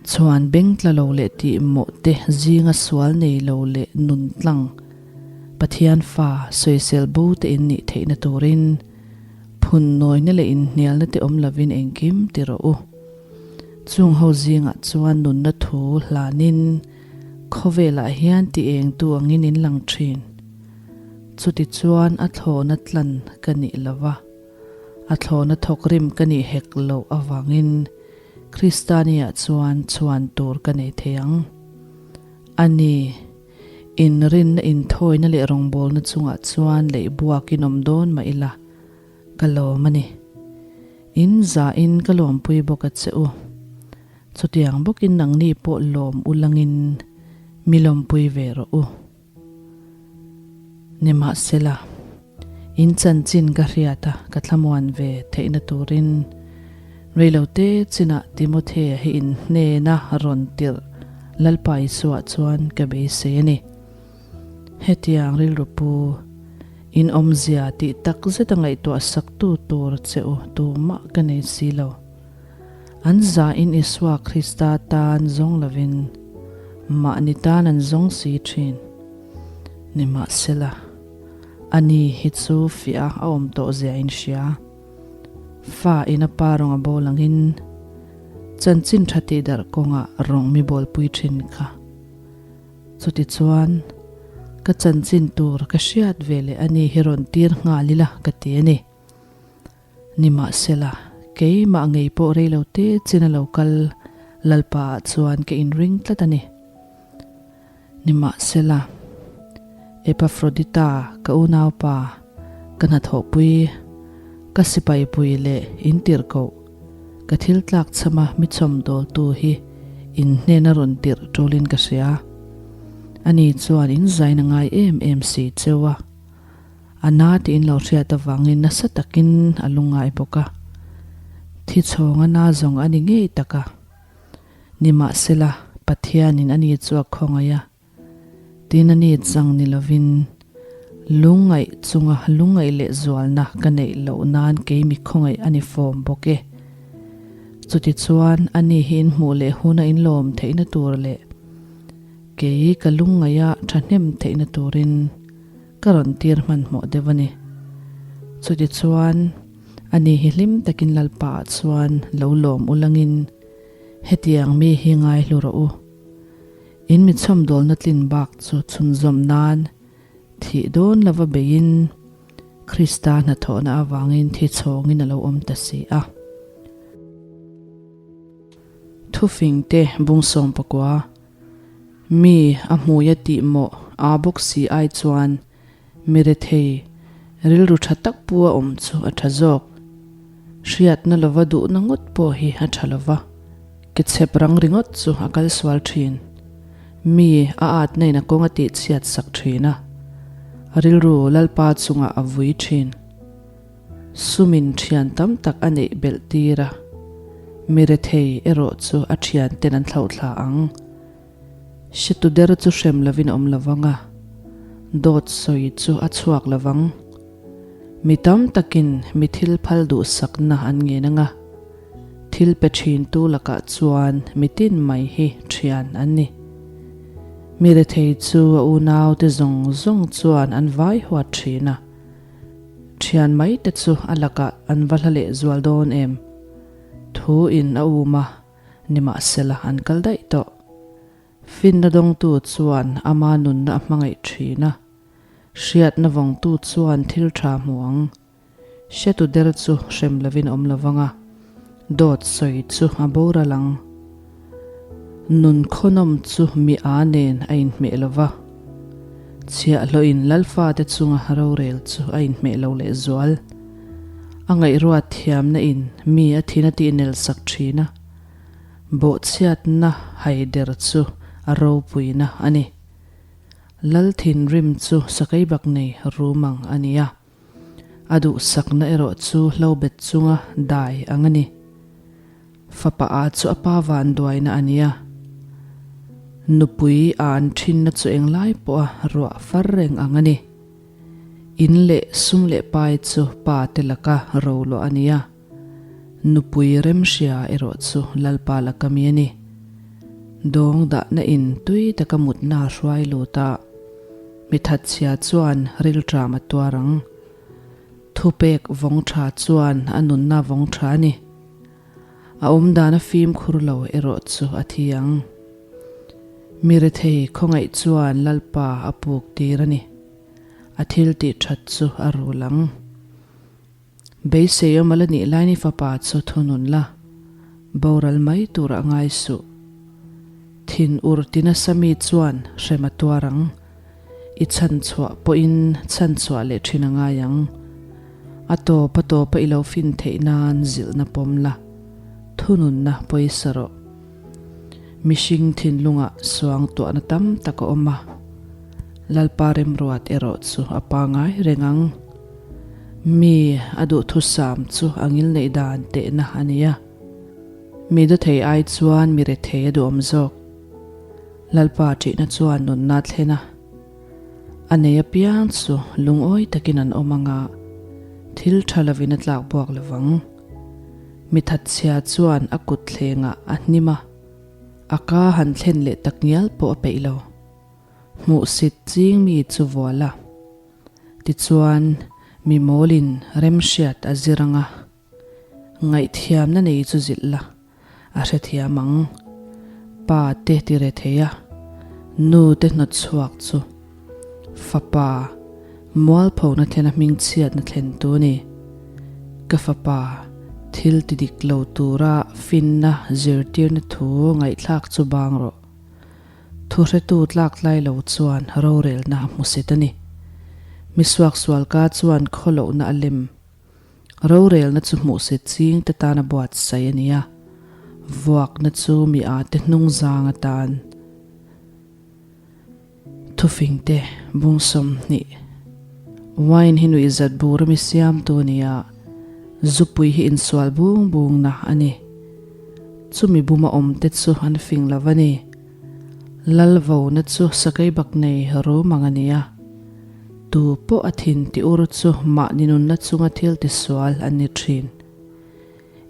Chhuan beng tla lo leh tih mawh te zinga sual nei lo leh nun tlang Pathian fa sawisel bo te in nih theihna turin phun nawina leh inhnialna te awm lovin engkim ti rawh u. Chung ho zingah chuan nunna thu hlanin Khawvelah hian ti engtu angin in lang thin. Chutichuan a thlawhna tlan ka nih lo va, a thlawhna thawkrim ka nih hek loh avangin Kristania chuan chhuan tur ka nei thei ang. A ni, inrinna inthawina leh rawngbawlna chungah chuan leihbuakin awm dawn mah ila, ka lawm a ni. In zahin ka lawmpui bawk a che u. Chutiang bawkin nangni pawh lawm u langin mi lawmpui ve rawh u. Nimahsela, in chanchin ka hriat a, ka thlamuan ve theihna turin reilote chinah Timothea hi in hnena rawn tirh Lalpa Isua chuan ka beisei a ni. Hetiang rilru pu, in awmzia tih takzeta ngaihtuah saktu tur che u tumah ka nei si lo. An zahin Isua Krista tan zawng lovin mahni tan an zawng si thin. Nimahsela, ani hi chu fiah a awm tawh zia in hria. Fa in a pa rawng a bawl angin chanchin tha tih darh kawngah rawng mi bawlpui thin kha. Chutichuan, ka chanchin tur ka hriat ve leh ani hi rawn tir nghal ila ka ti a ni. Nimahsela, keimah ngei pawh rei lo te chin a lo kal Lalpa ah chuan ka inring tlat a ni. Nimahsela, Epafrodita ka unaupa, ka hnathawhpui, ka sipaipui leh intirhkoh, ka thil tlak chhama mi chhawmdawltu hi in hnena rawn tirh ṭulin ka hria. Ani chuan in zain a ngai em em si cheu a. A na tih in lo hriat avangin nasa takin a lungngai bawk a. Thi chhawng a na zawng a ni ngei tak a. Nimahsela, Pathianin a ni chu a khawngaih a. Tin a ni chang ni lovin, lungngaih chunga lungngaih leh zualna ka neih loh nan kei mi khawngaih a ni fawm bawk e. Chutichuan, a ni hi in hmuh leh huna in lawm theihna tur leh kei ka lungngaih a thahnem theihna turin, Ka rawn tir hmanhmawh deuh a ni. Chutichuan, ani hi hlim takin Lalpa ah chuan lo lawm u langin, hetiang mi hi ngaihlu rawh u. In mi chhawmdawlna tlin bak chu chhunzawm nan thih dawn lova beiin Krista hnathawhna avangin thi chhawngin a lo awm ta si a. Thufingte bungsawm pakua Mi a hmui a tih mawh aa bawk si ai chuan mi rethei rilru tha tak pu a awm chu a tha zawk. Hriatna lova duhna ngawt pawh hi a tha lova, ke chhep rang ringawt chu a kal sual thin. Mi a atna in a kawng a tih chhiat sak thin a, a rilru Lalpa chungah a vui thin. Sumin thian tam tak a neih belh tir a, mi rethei erawh chu a thian ten an thlauhthla ang. Hretu der chu hrem lovin a awm lo vang a, dawt sawi chu a chhuak lo vang. Mi tam takin mi thil phal duhsakna an ngen ang a, thil pe thintu lakah chuan mi tin mai hi thian an ni. Mi rethei chu a unaute zawng zawng chuan an vai huat thin a. Thian mai te chu a lakah an va hla leh zual dawn em? Thu in a um a. Nimahsela an kal daih tawh. Finna dawngtu chuan ama nunna a hmangaih thin a, hriatna vawngtu chuan thil tha hmu ang. Hretu der chu hrem lovin a awm lo vang a, dawt sawi chu a boral ang. Nun khawnawm chu mi a nen a inhmeh lo va, chhiahhlawhin Lalfate chunga rorel chu a inhmeh lo lehzual. A ngaihruat thiamna in mi a thin a tihnel sak thin a, bawhchhiatna haider chu a ropuina a ni. Lal thinrim chu sakeibak nei rum ang a ni a. A duhsakna erawh chu hlobet chunga dai ang a ni. Fapa a chu a pa vanduaina a ni a. Nupui a an thinna chu englai pawha ruah far reng ang a ni. In leh sum leh pai chu pa te laka roluah a ni a. Nupui remhria erawh chu Lalpa laka mi a ni. Dawng dahna in tui taka mutna a hruai lut a. Mi thatchhia chuan rilṭam a tuar ang. Thupek vawng ṭha chuan a nunna vawng ṭha a ni. A awmdan a fimkhur lo erawh chu a thi ang. Mi rethei khawngaih chuan Lalpa a puk tir a ni. A thil tih ṭhat chu a rul ang. Beisei awm a la nih lain i fapa chu thunun la, boral mai turah ngai suh. Thin ur ti nasa mi chuan hrem a tuar ang. I chhanchhuah pawhin chhanchhuah leh thin a ngai ang. A tawp a tawpa i lo fin theih nan zilhna pawm la, thununna pawisa rawh. Mihring thinlungah suangtuahna tam tak a awm a, Lalpa remruat erawh chu a pangai reng ang. Mi a duhthusam chu a ngilneih dan tehna a ni a. Mi dawthei ai chuan mi rethei a duhawm zawk. Lalpa ṭihna chuan nunna a thlen a. A nei apiang chu lungawi takin an awm ang a, thil ṭha lovin a tlak buak lo vang. Mi thatchhia chuan a kut thlengah a hnim a, a ka han thlen leh tak ngial pawh a peih lo. Hmuhsit ching mi chu vual a. Tichuan, mi mawlin remhriat a zir ang a, ngaihthiamna nei chu zilh la, a hrethiam ang. Pa te ti re thei a, nu te hnawt chhuak chu fapa mualphona thlena hmingchhiatna thlen tu a ni. Ka fapa thil ti dik lo tura finna zirtirna thu ngaihthlak chu bang rawh. Thuhretu tlak tlai lo chuan rorelna a hmu set a ni. Mi suaksual ka chuan khawlohna a lem. Rorelna chu hmuhsit ching te tan a buatsaih a ni a, vuakna chu mi â te hnung zang atan. Thufing te bung 20. Wine hi nuihzat bur a mi siamtu a ni a, zupui hi insual bung bungna a ni. Chumi buma awmte chu an fing lo a ni. Lalvona chu sakei bak nei rum ang a ni a. Tu pawh a thin ti ur chu mahni nunna chunga thil tisual an ni thin.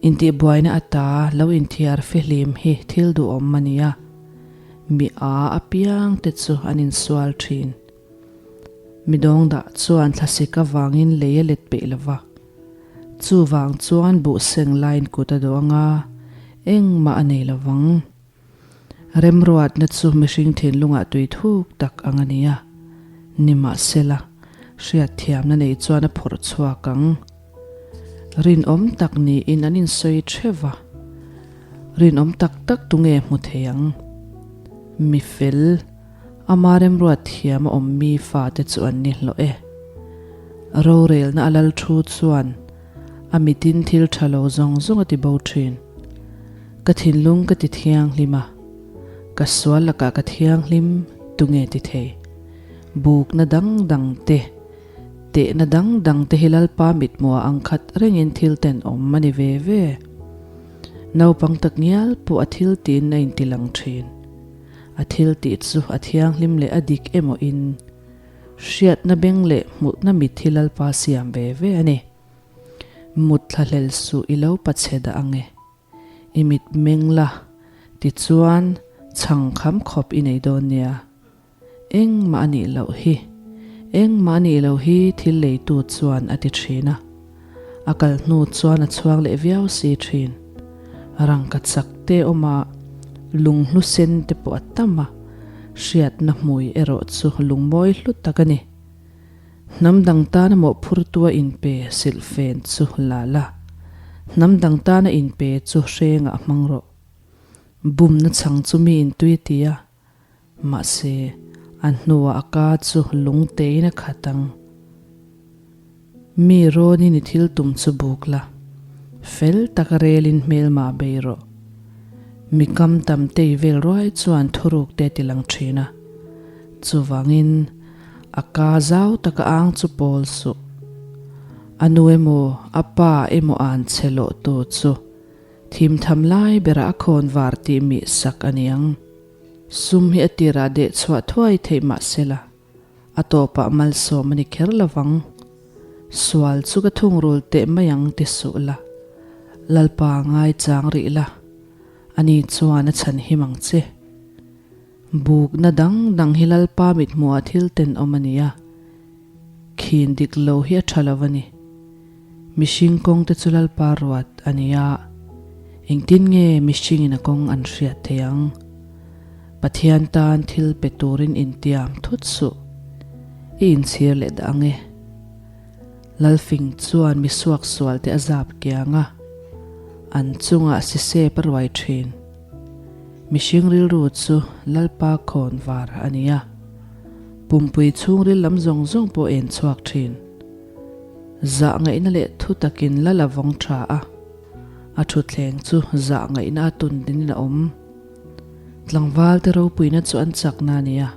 Intihbuaina ata lo inthiar fihlim hi thil duhawm a ni a, mi a apiang te chu an insual thin. Mi dawngdah chuan thlasik avangin lei a let peih lo va, chuvang chuan buhseng laiin kut a dawh anga engmah a nei lo vang. Remruatna chu mihring thinlungah tui thuk tak ang a ni a, nimahsela, hriatthiamna nei chuan a phawrh chhuak ang. Rinawm tak niin an insawi theuh va, rinawm tak tak tunge hmu thei ang? Mi fel, ama remruat thiam a awm mi fate chu an ni hlawh e. Rorelna a lal thu chuan a mitin thil tha lo zawng zawng a ti bo thin. Ka thinlung ka ti thianghlim a, ka sual lakah ka thianghlim tunge ti thei? Bukna dang dang te, tehna dang dang te hi Lalpa mithmuha ang khat rengin thil tenawm a ni ve ve. Naupang tak ngial pawh a thil tiin a intilang thin. A thil tih chu a thianghlim leh a dik emaw in hriatna beng leh hmuhna mit hi Lalpa siam ve ve a ni. Mut thlahlel suh i lo pachhe dah ang e. I mit meng la, tichuan chhang kham khawp i nei dawn nia. Engmah a nih loh hi, engmah a nih loh hi thil leitu chuan a ti thin a. A kal hnu chuan a chhuang leh viau si thin. Rangkachak te awm a, lunghlu sen te pawh a tam a, hriatna hmui erawh chu lungmawi hlu tak a ni. Hnam dang tana mawhphurtua inpe silhfen chu la la, hnam dang tana inpe chu hrengah hmang rawh. Bumna chhang chu mi intui a ti a, Mahse, a hnuah a ka chu lung tein a khat ang. Mi rawnin i thil tum chu buk la, fel taka relin hmelma bei rawh. Mi kam tam tei vel ruai chuan thuruk te a ti lang thin a. Chuvangin, a ka zau taka ang chu pawl suh. A nu emaw, a pa emaw an che lawh tu chu thimtham lai berah a khawn var tih mih sak a niang. Sum hi a tirah deh chhuah thuai theih mah sela, a tawpah malsawm a ni kher lovang. Sual chu ka thungrul teh mai ang ti suh la, Lalpa ngaichang rih la, ani chuan a chhan him ang che. Bukna dang dang hi Lalpa mithmuhah thil tenawm a ni a, khin dik lo hi a tha lo a ni. Mihring kawng te chu Lalpa ruat a ni a, engtin nge mihringin a kawng an hriat theih ang? Pathian tan thil pe turin intiam thut suh, i inchhir leh dah ang e. Lalfing chuan mi suaksual te a zap kiang a, an chungah sisep a ruai thin. Mihring rilru chu Lalpa khawn var a ni a, pumpui chhungril lam zawng zawng pawh en chhuak thin. Zah ngaihna leh thu takin la la vawng tha a, a thutthleng chu zah ngaihna a tun dinin a awm. Tlangval te ropuina chu an chakna a ni a,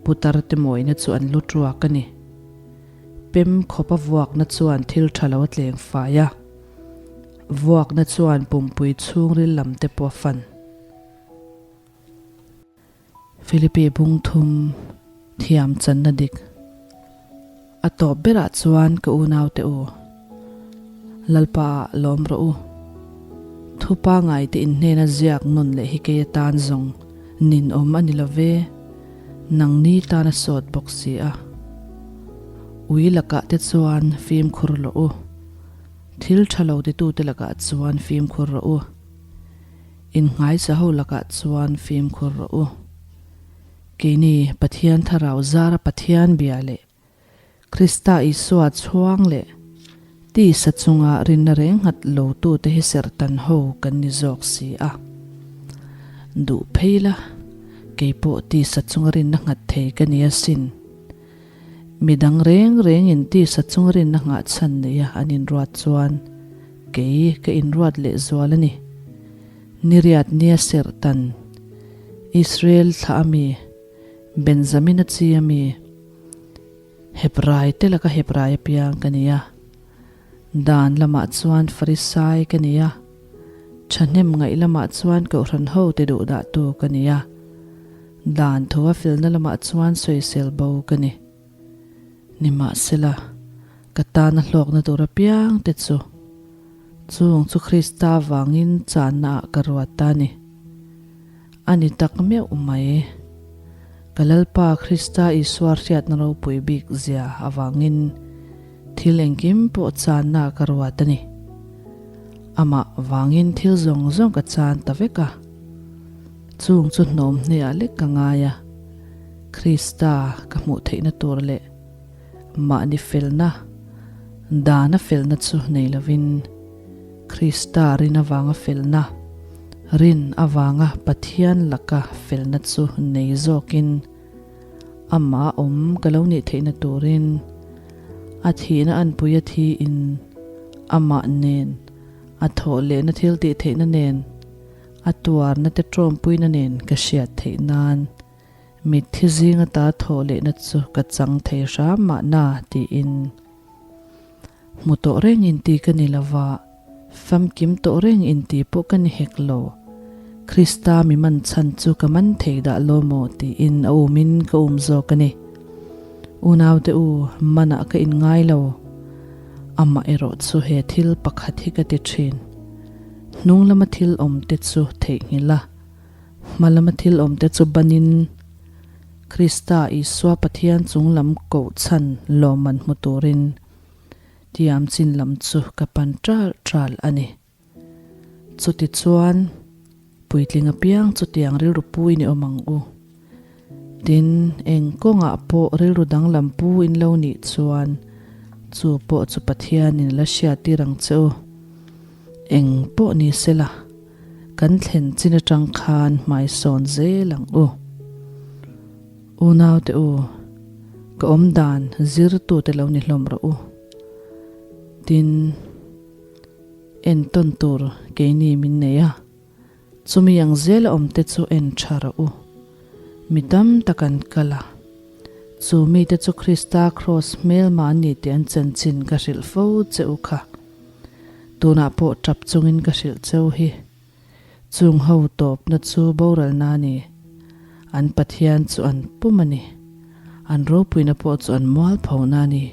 putar te mawina chu an lu tuak a ni. Pem khawp a vuakna chuan thil tha lo a tleng fai a, vuakna chuan pumpui chhungril lam te pawh a fan. Philipi bung thum thiam channa dik a tawp berah chuan ka unaute u, Lalpa ah lawm rawh u. Thu pangai te inhnena ziak nawn leh hi kei atan zawng ninawm a ni lo ve, nangni tan a sawt bawk si a. Ui lakah te chuan fimkhur rawh u, thil tha lo titute lakah chuan fimkhur rawh u. Innghaisa ho lakah chuan fimkhur rawh u. Keini Pathian Thlarau zara Pathian bia leh Krista Isua chhuang leh tisa chunga rinna reng nghat lotute hi serhtan ho kan ni zawk si a. Duh phei la, keipawh tisa chunga rinna nghat thei ka ni asin. Midang reng rengin tisa chunga rinna nghah chhan neia an inruat chuan kei ka inruat leh zual a ni. Niriat nia serhtan, Israel thlah a mi, Benjamina chi a mi, Hebrai te laka Hebrai apiang ka ni a, Dan lamah chuan Farisai ka ni a, thahnem ngaih lamah chuan Kohhran ho ti duhdahtu ka ni a, Dan thu a felna lamah chuan sawisel bo ka ni. Nimahsela, ka tana hlawkna tur apiang te chu, chung chu Krista vangin channa ah ka ruat ta ni. A ni tak meuh mai. Ka Lalpa Krista Isua hriatna ropui bik zia avangin thil engkim pawh channa ah ka ruat a ni. Amah vangin thil zawng zawng ka chan ta vek a. Chung chu hnawm hneah lek ka ngai a, Krista ka hmuh theihna tur leh mahni felna, dana felna chu nei lovin, Krista rin avanga felna, rin avanga Pathian laka felna chu nei zawkin, amah awm ka lo nih theihna turin, a thihna anpui a thiin, amah nen, a thawh lehna thil tih theihna nen, A tuarna te tawmpuina nen ka hriat theih nan mitthi zinga ta thawh lehna chu ka chang thei hram mahna tiin hmu tawh reng inti ka ni lova, famkim tawh reng inti pawh ka ni hek lo. Krista mi man chhan chu ka man thei dah lo maw tiin a umin ka um zawk a ni. Unaute u, manah ka inngai lo. Amah erawh chu he thil pakhat hi ka ti thin. Hnung lama thil awmte chu theihnghilh a, hma lama thil awmte chu banin Krista Isua Pathian chung lam koh chhan lawmman hmu turin tiam chin lam chu ka pan ṭal ṭal a ni. Chutichuan, puitling apiang chutiang rilru pu in i awm ang u. Tin, eng kawngah pawh rilru danglam pu in lo nih chuan chu pawh chu Pathianin a la hriattir ang che u. Eng pawh ni sela, kan thlen chin atang khan hmaisawn zel ang u. Unaute u, ka awmdan zirtute lo ni hlawm rawh u. Tin, entawn tur keini min nei a, chumi ang zela awmte chu en tha rawh u. Mi tam tak an kal a, chu mite chu Krista kraws hmelma an ni tih an chanchin ka hrilh fo che u kha. Tunah pawh tap chungin ka hrilh cheu hi. Chung ho tawpna chu boralna a ni. An Pathian chu an pum a ni. An ropuina pawh chu an mualphona a ni.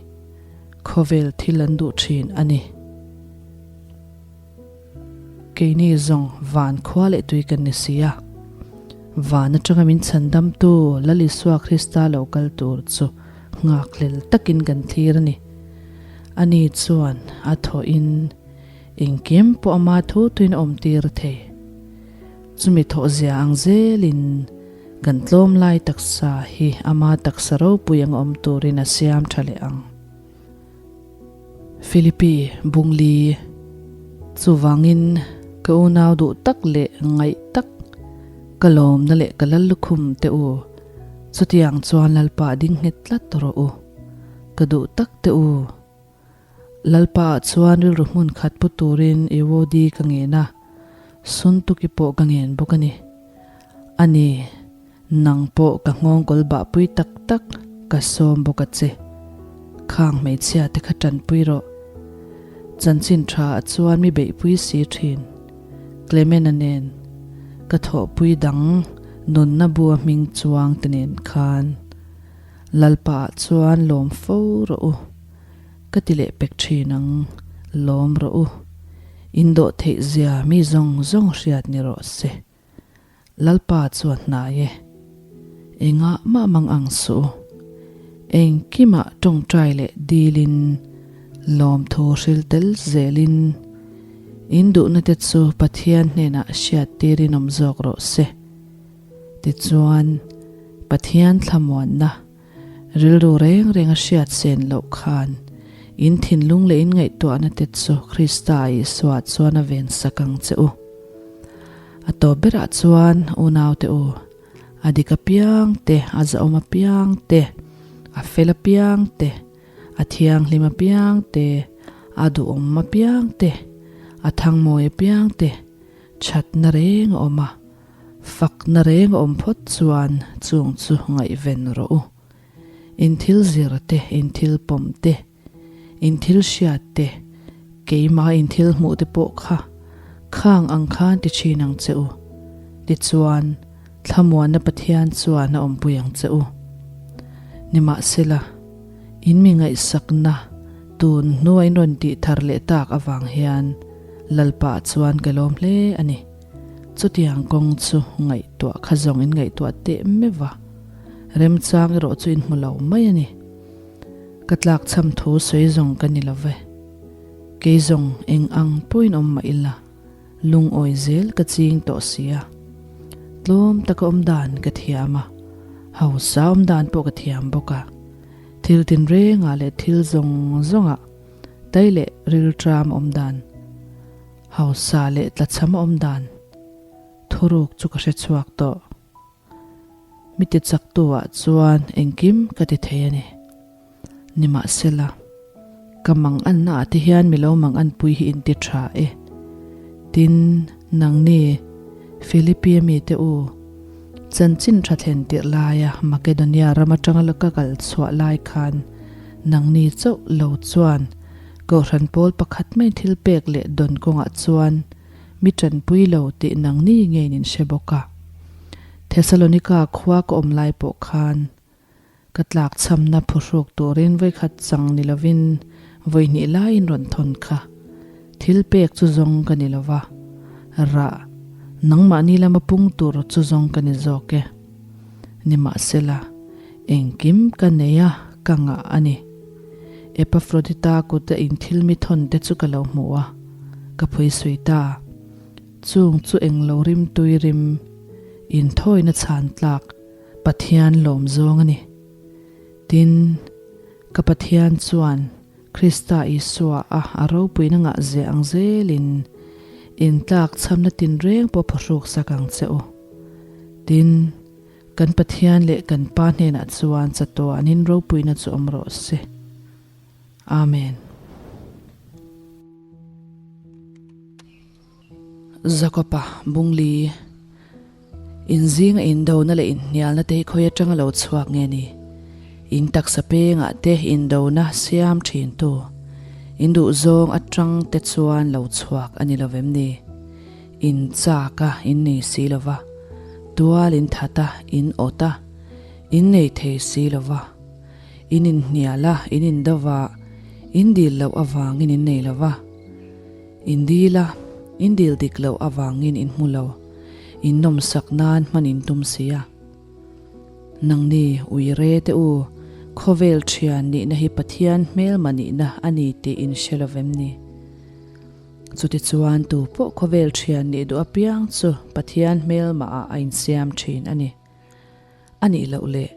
Khawvel thil an duh thin a ni. Keini zawng van khua leh tui kan ni si a. Van atanga min chhandamtu Lal Isua Krista lo kal tur chu nghakhlel takin kan thlir a ni. Ani chuan a thawhin Engkim pawh ama thu tuin a awm tir thei. Chumi thawhzia ang zelin kan tlawm lai taksa hi ama taksa ropui ang awm turin a siam tha leh ang. Philippi Bungli Chuvangin ka unau duh tak leh ngaih tak ka lawmna leh ka lal lukhum te u, chutiang chuan Lalpa ding nghet tlat rawh u, ka duh tak te u. Lalpa ah chuan rilru hmun khat pu turin Euodi ka ngen a, Suntuki pawh ka ngen bawk a ni. A ni, nang pawh ka nghawngkawl bahpui tak tak ka sawm bawk a che. Khang hmeichhia te kha tanpui rawh. Chanchin tha ah chuan mi beihpui si thin. Clement-a nen ka thawhpui dang nunna bua hming chuang te nen khan Lalpa ah chuan lawm fo rawh u. Ka ti leh pek thin ang, lawm rawh u. In dawh theih zia mi zawng zawng hriat ni rawh se. Lalpa chuan hnai e. Engah mah mang ang suh u. Engkimah tawngtai leh dilin, lawmthu hril tel zelin, in duhna te chu Pathian hnenah hriat tirin awm zawk rawh se. Tichuan, Pathian thlamuanna. Rilru reng reng a hriat sen loh khan in thinlung leh in ngaihtuahna te chu Krista Isua chuan a ven sak ang che u. A tawp berah chuan unaute u, a dik apiang te, a zahawm apiang te, a fel apiang te, a thianghlim apiang te, a duhawm apiang te, a thangmawi apiang te, thatna reng a awm a. Fakna reng a awm phawt chuan chung chu ngaihven rawh u. In thil zir te, in thil pawm te, in thil hriat te, keimah in thil hmuh te pawh kha khang ang khan ti thin ang che u. Tichuan, thlamuanna Pathian chuan a awmpui ang che u. Nimahsela, in mi ngaihsakna tun hnua in rawn tih thar leh tak avang hian Lalpa chuan ka lawm hle a ni. Chutiang kawng chu ngaihtuah kha zawng in ngaihtuah teh meuh a, remchang erawh chu in hmu lo mai a ni. Ka tlakchham thu sawi zawng ka ni lo ve. Kei zawng eng ang pawhin awm mah ila, lungawi zel ka ching tawh si a. Tlawm taka awm dan ka thiam a, hausa awm dan pawh ka thiam bawk a. Thil tinrengah leh thil zawng zawngah tai leh rilṭam awm dan. Hausa leh tlachham a awm dan thuruk chu ka hre chhuak tawh. Mi ti chaktu ah chuan engkim ka ti thei a ni. Nimahsela, ka mang anna ah te hian mi lo mang anpui hi in ti tha e. Tin, nangni Philippi a mite u, chanchin tha thlen tirh laia Makedonia ram atanga la ka kal chhuah lai khan nangni chauh lo chuan Kohhran pawl pakhat mai thil pek leh dawn kawngah chuan mi tanpui lo tih nangni ngeiin in hre bawk a. Thesalonika khua ka awm lai pawh khan ka tlakchhamna phuhruk turin vawikhat chang ni lovin vawihnih laiin rawn thawn kha. Thil pek chu zawng ka ni lova, rah nangmahni lama pung tur chu zawng ka ni zawk e. Nimahsela, engkim ka nei a, ka ngah a ni. Epafrodita kuta in thil mi thawn te chu ka lo hmu a, ka phuisui ta. Chung chu englo rimtui rim inthawina chhan tlak Pathian lawm zawng a ni. Tin, ka Pathian chuan Krista Isua a a ropuina ngah zeh ang zelin intlak chhamna tinreng pawh phawhruk sak ang che u. Tin, kan Pathian leh kan Pa hnenah chuan chatuanin ropuina chu awm rawh se. Amen. Jakob-a Bungli Inzinga indona leh inhnialna te hi khawi atanga lo chhuak nge ni? In taksa pengah te indona siam thintu, in duhzawng atang te chuan lo chhuak a ni lo vem ni? In chak a, in nei si lo va, tual in that a, in awt a, in nei thei si lo va. In inhnial a, in indo va, in dil loh avangin in nei lo va. In dil a, in dil dik loh avangin in hmu lo, in nawmsak nan hman in tum si a. Nangni ui re te u, khawvel thian nihna hi Pathian hmelma nihna a ni tih in hre lo vem ni? Chutichuan tu pawh khawvel thian nih duh apiang chu Pathian hmelma ah a insiam thin a ni. A nih loh leh,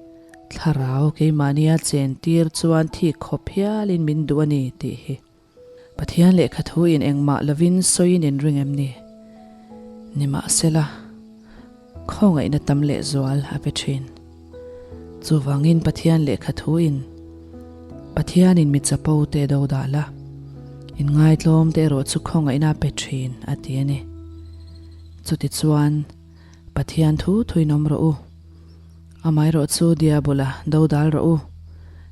Thlarau keimahnia chentir chuan thik khawp hialin min duh a ni tih hi. Pathian lehkha thu in engmah lovin sawiin in ring em ni? Nimahsela, khawngaihna tam lehzual a pe thin. Chuvangin Pathian lehkha thu in, Pathianin mi chapo te do dah la, inngaitlawm te erawh chu khawngaihna a pe thin a ti a ni. Chutichuan, Pathian thu thuin awm rawh u. Amaherawh chu Diabola do dal rawh u,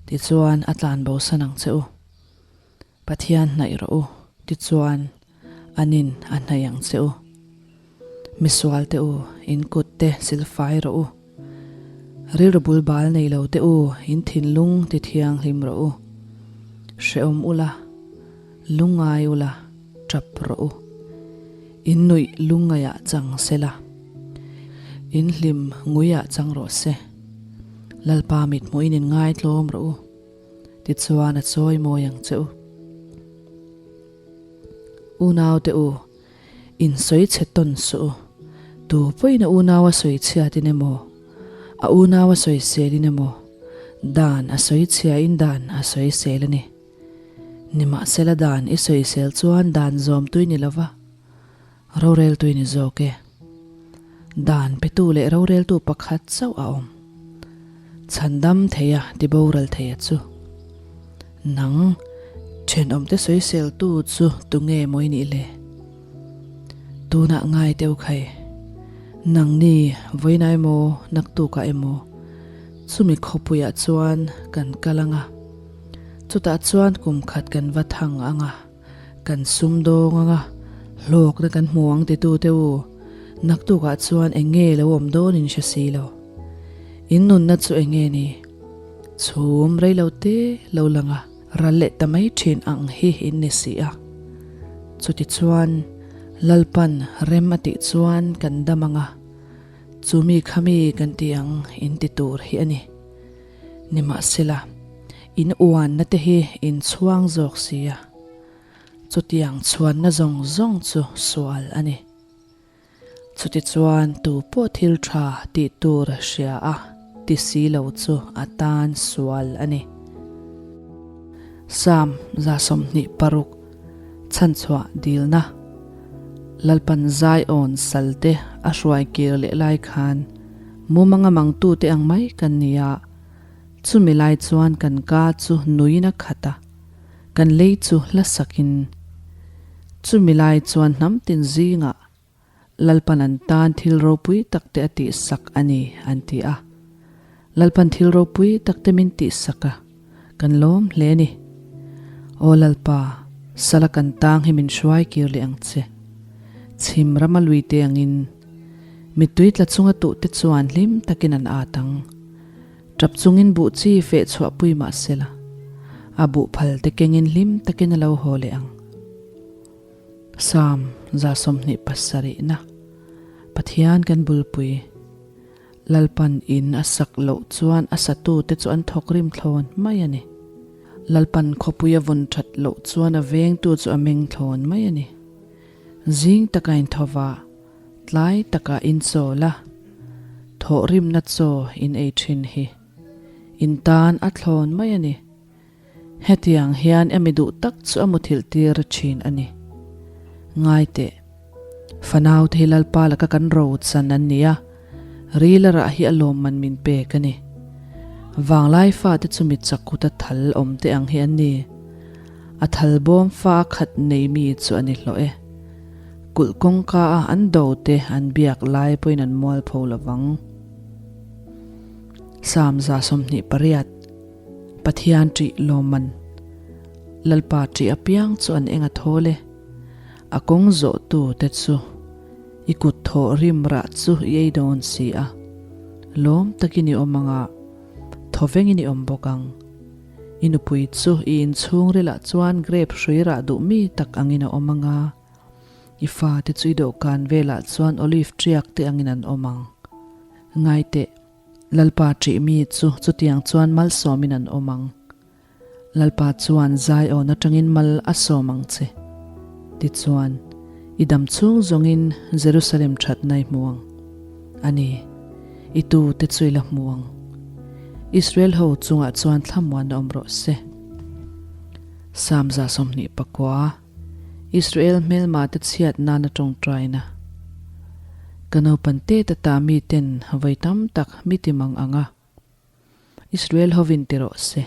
tichuan a tlan bosan ang che u. Pathian hnaih rawh u, tichuan anin a hnaih ang che u. Misual te u, in kut te silfai rawh u. Rilru bul bal nei lo te u, in thinlung ti thianghlim rawh u. Hrehawm ula, lungngai ula, tap rawh u. In nuih lungngaiah chang se la, in hlim nguiah chang rawh se. Lalpa mithmuhin in ngaitlawm rawh u. Tichuan a chawi mawi ang che u. Unau te u, in sawi chhe tawn suh u. Tu pawhin a unau a sawi chhiatin emaw, a unau a sawi selin emaw, dan a sawi chhiain dan a sawi sel a ni. Nimahsela dan i sawi sel chuan dan zawm tui ni lova, rorel tui ni zawk e. Dan petu leh roreltu pakhat chauh a awm. Chhandam theia ti boral theia chu. Nang, thenawmte sawiseltu chu tunge maw i nih le? Tunah ngai teu khai. Nangni vawiinah emaw naktukah emaw chumi khawpuiah chuan kan kal ang a, chutah chuan kum khat kan va thang ang a. Kan sumdawng anga hlawkna kan hmu ang titu te u, naktukah chuan eng nge lo awm dawn in hre si lo. In nunna chu eng nge ni? Chhum rei lo te lo lang a, ral leh ta mai thin ang hi in ni si a. Chutichuan, Lalpan rem a tih chuan kan dam anga, chumi khami kan ti ang in ti tur hi a ni. Nimahsela, in uanna te hi in chhuang zawk si a, chutiang chhuanna zawng zawng chu sual a ni. Chutichuan tu pawh thil tha tih tur hria a ti si lo chu a tan sual a ni. Psalm 26 Chhanchhuah dilna Lalpan Zion salte a hruai kir leh lai khan mumanga mangtute ang mai kan ni a, chumi lai chuan kan ka chu nuin a khat a, kan lei chu hla sakin. Chumi lai chuan hnam tin zingah Lalpan an tan thil ropui takte a tihsak a ni, an ti a. Lalpan thil ropui takte min tihsak a, kan lawm hle a ni. Aw Lalpa, sala kan tang hi min hruai kir leh ang che. Chhim rama luite angin, mittui tla chunga tuhte chuan hlim takin an at ang. Tap chungin buh chi feh chhuahpui mah sela, a buh phal te kengin hlim takin a lo haw leh ang. Psalm 27 na Pathian kan bulpui Lalpan in a sak loh chuan a satute chu an thawk rim thlawn mai a ni. Lalpan khawpui a vawn that loh chuan a vengtu chu a meng thlawn mai a ni. Zing taka in tho va, tlai taka in chawl a, thawhrimna chaw in ei thin hi in tan a thlawn mai a ni. Hetiang hian emi duh tak chu a muthilh tir thin a ni. Ngai teh, fanau te hi Lalpa laka kan ro chan an ni a, ril a rah hi a lawmman min pek a ni. Vanglai fate chu mi chakut a thal awm te ang hi an ni. A thal bawm fa a khat nei mi chu a ni hlawh e. Kulh kawngka a an do te an biak lai pawhin an mualpho lovang. Psalm 28. Pathian ṭih lawmman Lalpa ṭih apiang chu an eng a thawl e. A kawng zawhtu te chu i kut thawh rim rah chu i ei dawn si a. Lawm takin i awm ang a, thawvengin i awm bawk ang. I nupui chu i inchhungrilah chuan grape hrui rah duh mi tak angin a awm ang a, i fate chu i dawhkan velah chuan olive ṭiak te angin an awm ang. Ngaiteh. Lalpa ṭih mi chu chutiang chuan malsawmin an awm ang. Lalpa chuan Zion aṭangin mal a sawm ang che. Tichuan, i dam chhung zawngin Jerusalem ṭhatna i hmu ang. A ni, i tute chu i la hmu ang. Israel ho chungah chuan thlamuan a awm rawh se. Psalm 29. Israel hmelmate chhiat nana tawngtaina. Ka naupan tet ata miten vawi tam tak mi ti mang ang a, Israel hovin ti rawh se.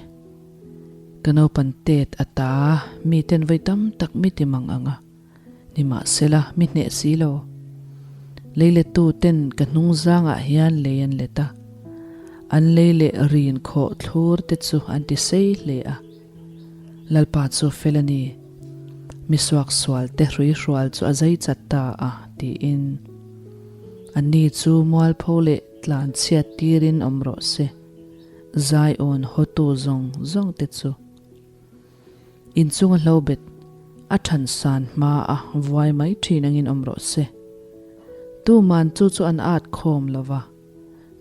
Ka naupan tet ata miten vawi tam tak mi ti mang ang a, nimahsela mi hneh si lo. Leilettu ten ka hnung zangah hian lei an let a, an lei leh rin khawh thlur te chu an ti sei hle a. Lalpa chu fel a ni, mi suaksual te hruihrual chu a zai chat ta a, tiin. Anni chu mualpho leh tlan chhiat tirin awm rawh se, Zion hawtu zawng zawng te chu. Inchunga hlobet a than san hma a vuai mai thin angin awm rawh se. Tuman chu chu an at khawm lo va,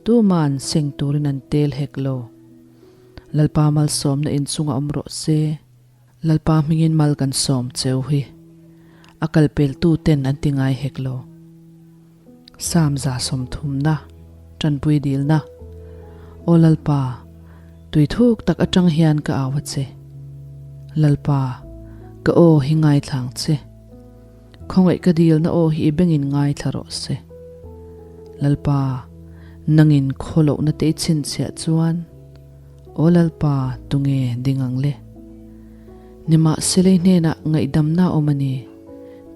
tuman seng turin an tel hek lo. Lalpa malsawmna inchungah awm rawh se. Lalpa hmingin mal kan sawm cheu hi a kalpeltu ten an ti ngai hek lo. Psalm 130na, Tanpui dilna, Aw Lalpa, tui thuk tak atang hian ka au a che. Lalpa, ka aw hi ngaithla ang che. Khawngaih ka dilna aw hi i bengin ngaithla rawh se. Lalpa, nangin khawlohna te i chhinchhiah chuan, Aw Lalpa, tunge ding ang le? Nimahsela i hnenah ngaihdamna a awm a ni,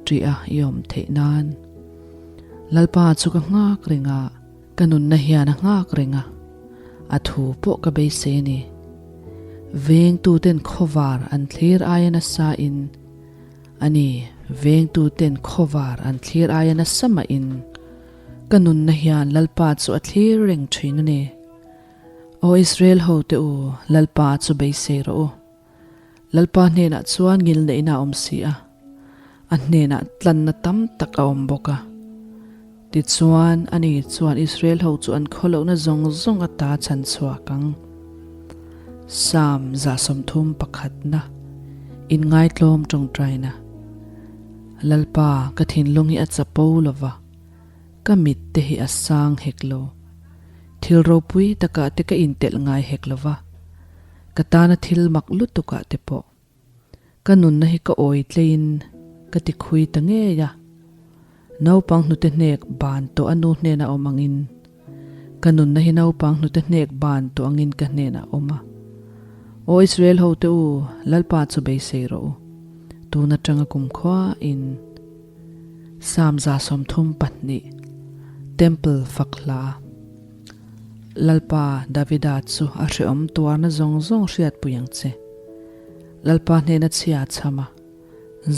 ṭih a i awm theih nan. Lalpa chu ka nghak reng a, ka nunna hian a nghak reng a, a thu pawh ka beisei a ni. Vengtuten khawvar an thlir aia nasa in, A ni, vengtuten khawvar an thlir aia nasa mahin ka nunna hian Lalpa chu a thlir reng thin a ni. Aw Israel hote u, Lalpa chu beisei rawh u. Lalpa hnenah chuan ngilneihna a awm si a, a hnenah tlanna tam tak a awm bawk a. Tichuan, ani chuan Israel ho chu an khawlohna zawng zawng ata chhan chhuak ang. Psalm 31 Inngaitlawm tawngtaina Lalpa, ka thinlung hi a chapo lo va, ka mit te hi a sang hek lo. Thil ropui takah te ka intelh ngai hek lo va, ka tana thil mak lutukah te pawh. Ka nunna hi ka awi tleiin ka ti khui ta ngei a, naupang hnute hnek ban tawh a nu hnenah awm angin, ka nunna hi naupang hnute hnek ban tawh angin ka hnenah awm a. Aw Israel hote u, Lalpa chu beisei rawh u, tun atanga kumkhua in. Psalm 32, Temple fak hla. Lalpa Davida chu a hrehawm tuarna zawng zawng hriatpui ang che. Lalpa hnena chhia a chham a,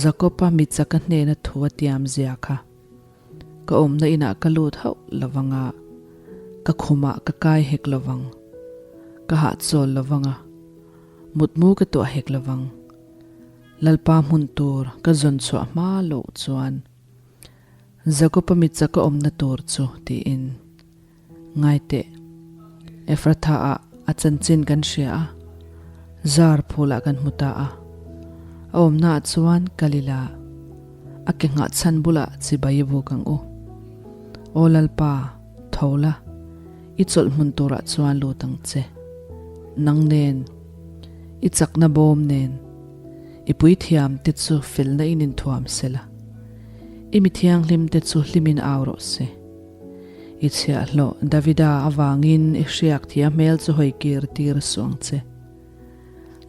Jakob-a mi chaka hnena thu a tiam zia kha. Ka awmna inah ka lut hauh lo vang a, ka khumah ka kai hek lo vang, ka hahchawl lo vang a, mutmu ka tuah hek lo vang. Lalpa hmun tur ka zawn chhuah hma loh chuan Jakob-a mi chaka awmna tur chu tiin. Ngaiteh, Ephrathah-ah a chanchin kan hria a, zar phulah kan hmu ta a. A awmnaah chuan kal ila. A ke nghahchhan bulah chibai i buk ang u. Aw Lalpa, tho la, i chawlh hmun turah chuan lut ang che. Nang nen, i chakna bawm nen, i puithiam te chu felna in inthuam se la, i mi thianghlim te chu hlimin au rawh se. I chhiahhlawh Davida avangin i hriak thia hmel chu hawi kir tir suh ang che.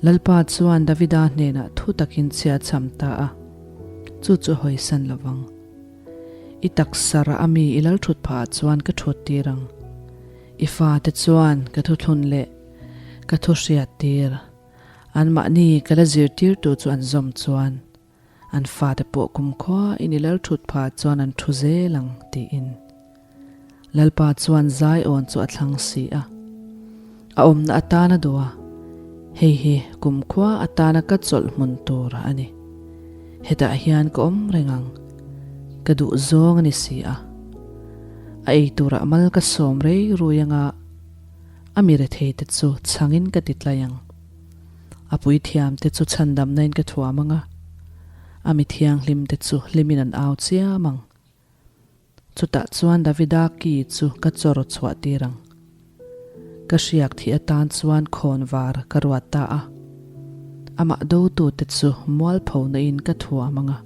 Lalpa chuan Davida hnenah thu takin chhia cham ta a, chu chu hawisan lo vang. I taksa rah a mi i lal thut phah ah chuan ka thut tir ang. I fate chuan ka thuthlun leh ka thu hriat tir, anmahni ka la zirtirtu chu an zawm chuan An fate pawh kumkhua in i lal thut phah chuan an thu zel ang, tiin. Lalpa chuan Zion chu a thlang si a. A awmna atana duh a, hei hi kumkhua atana ka chawlh hmun tur a ni. Hetah hian ka awm reng ang, ka duh zawng a ni si a. A ei turah mal ka sawm rei rui anga a mi retheite chu chhangin ka ti tlai ang. A puithiamte chu chhandamna in ka thuam ang a, a mi thianghlimte chu hlimin an au chiam ang. Chutah chuan Davida ki chu ka chawr chhuah tir ang. Ka hriak thih atan chuan khawnvar ka ruat ta a, amah dotute chu mualphona in ka thuam ang a,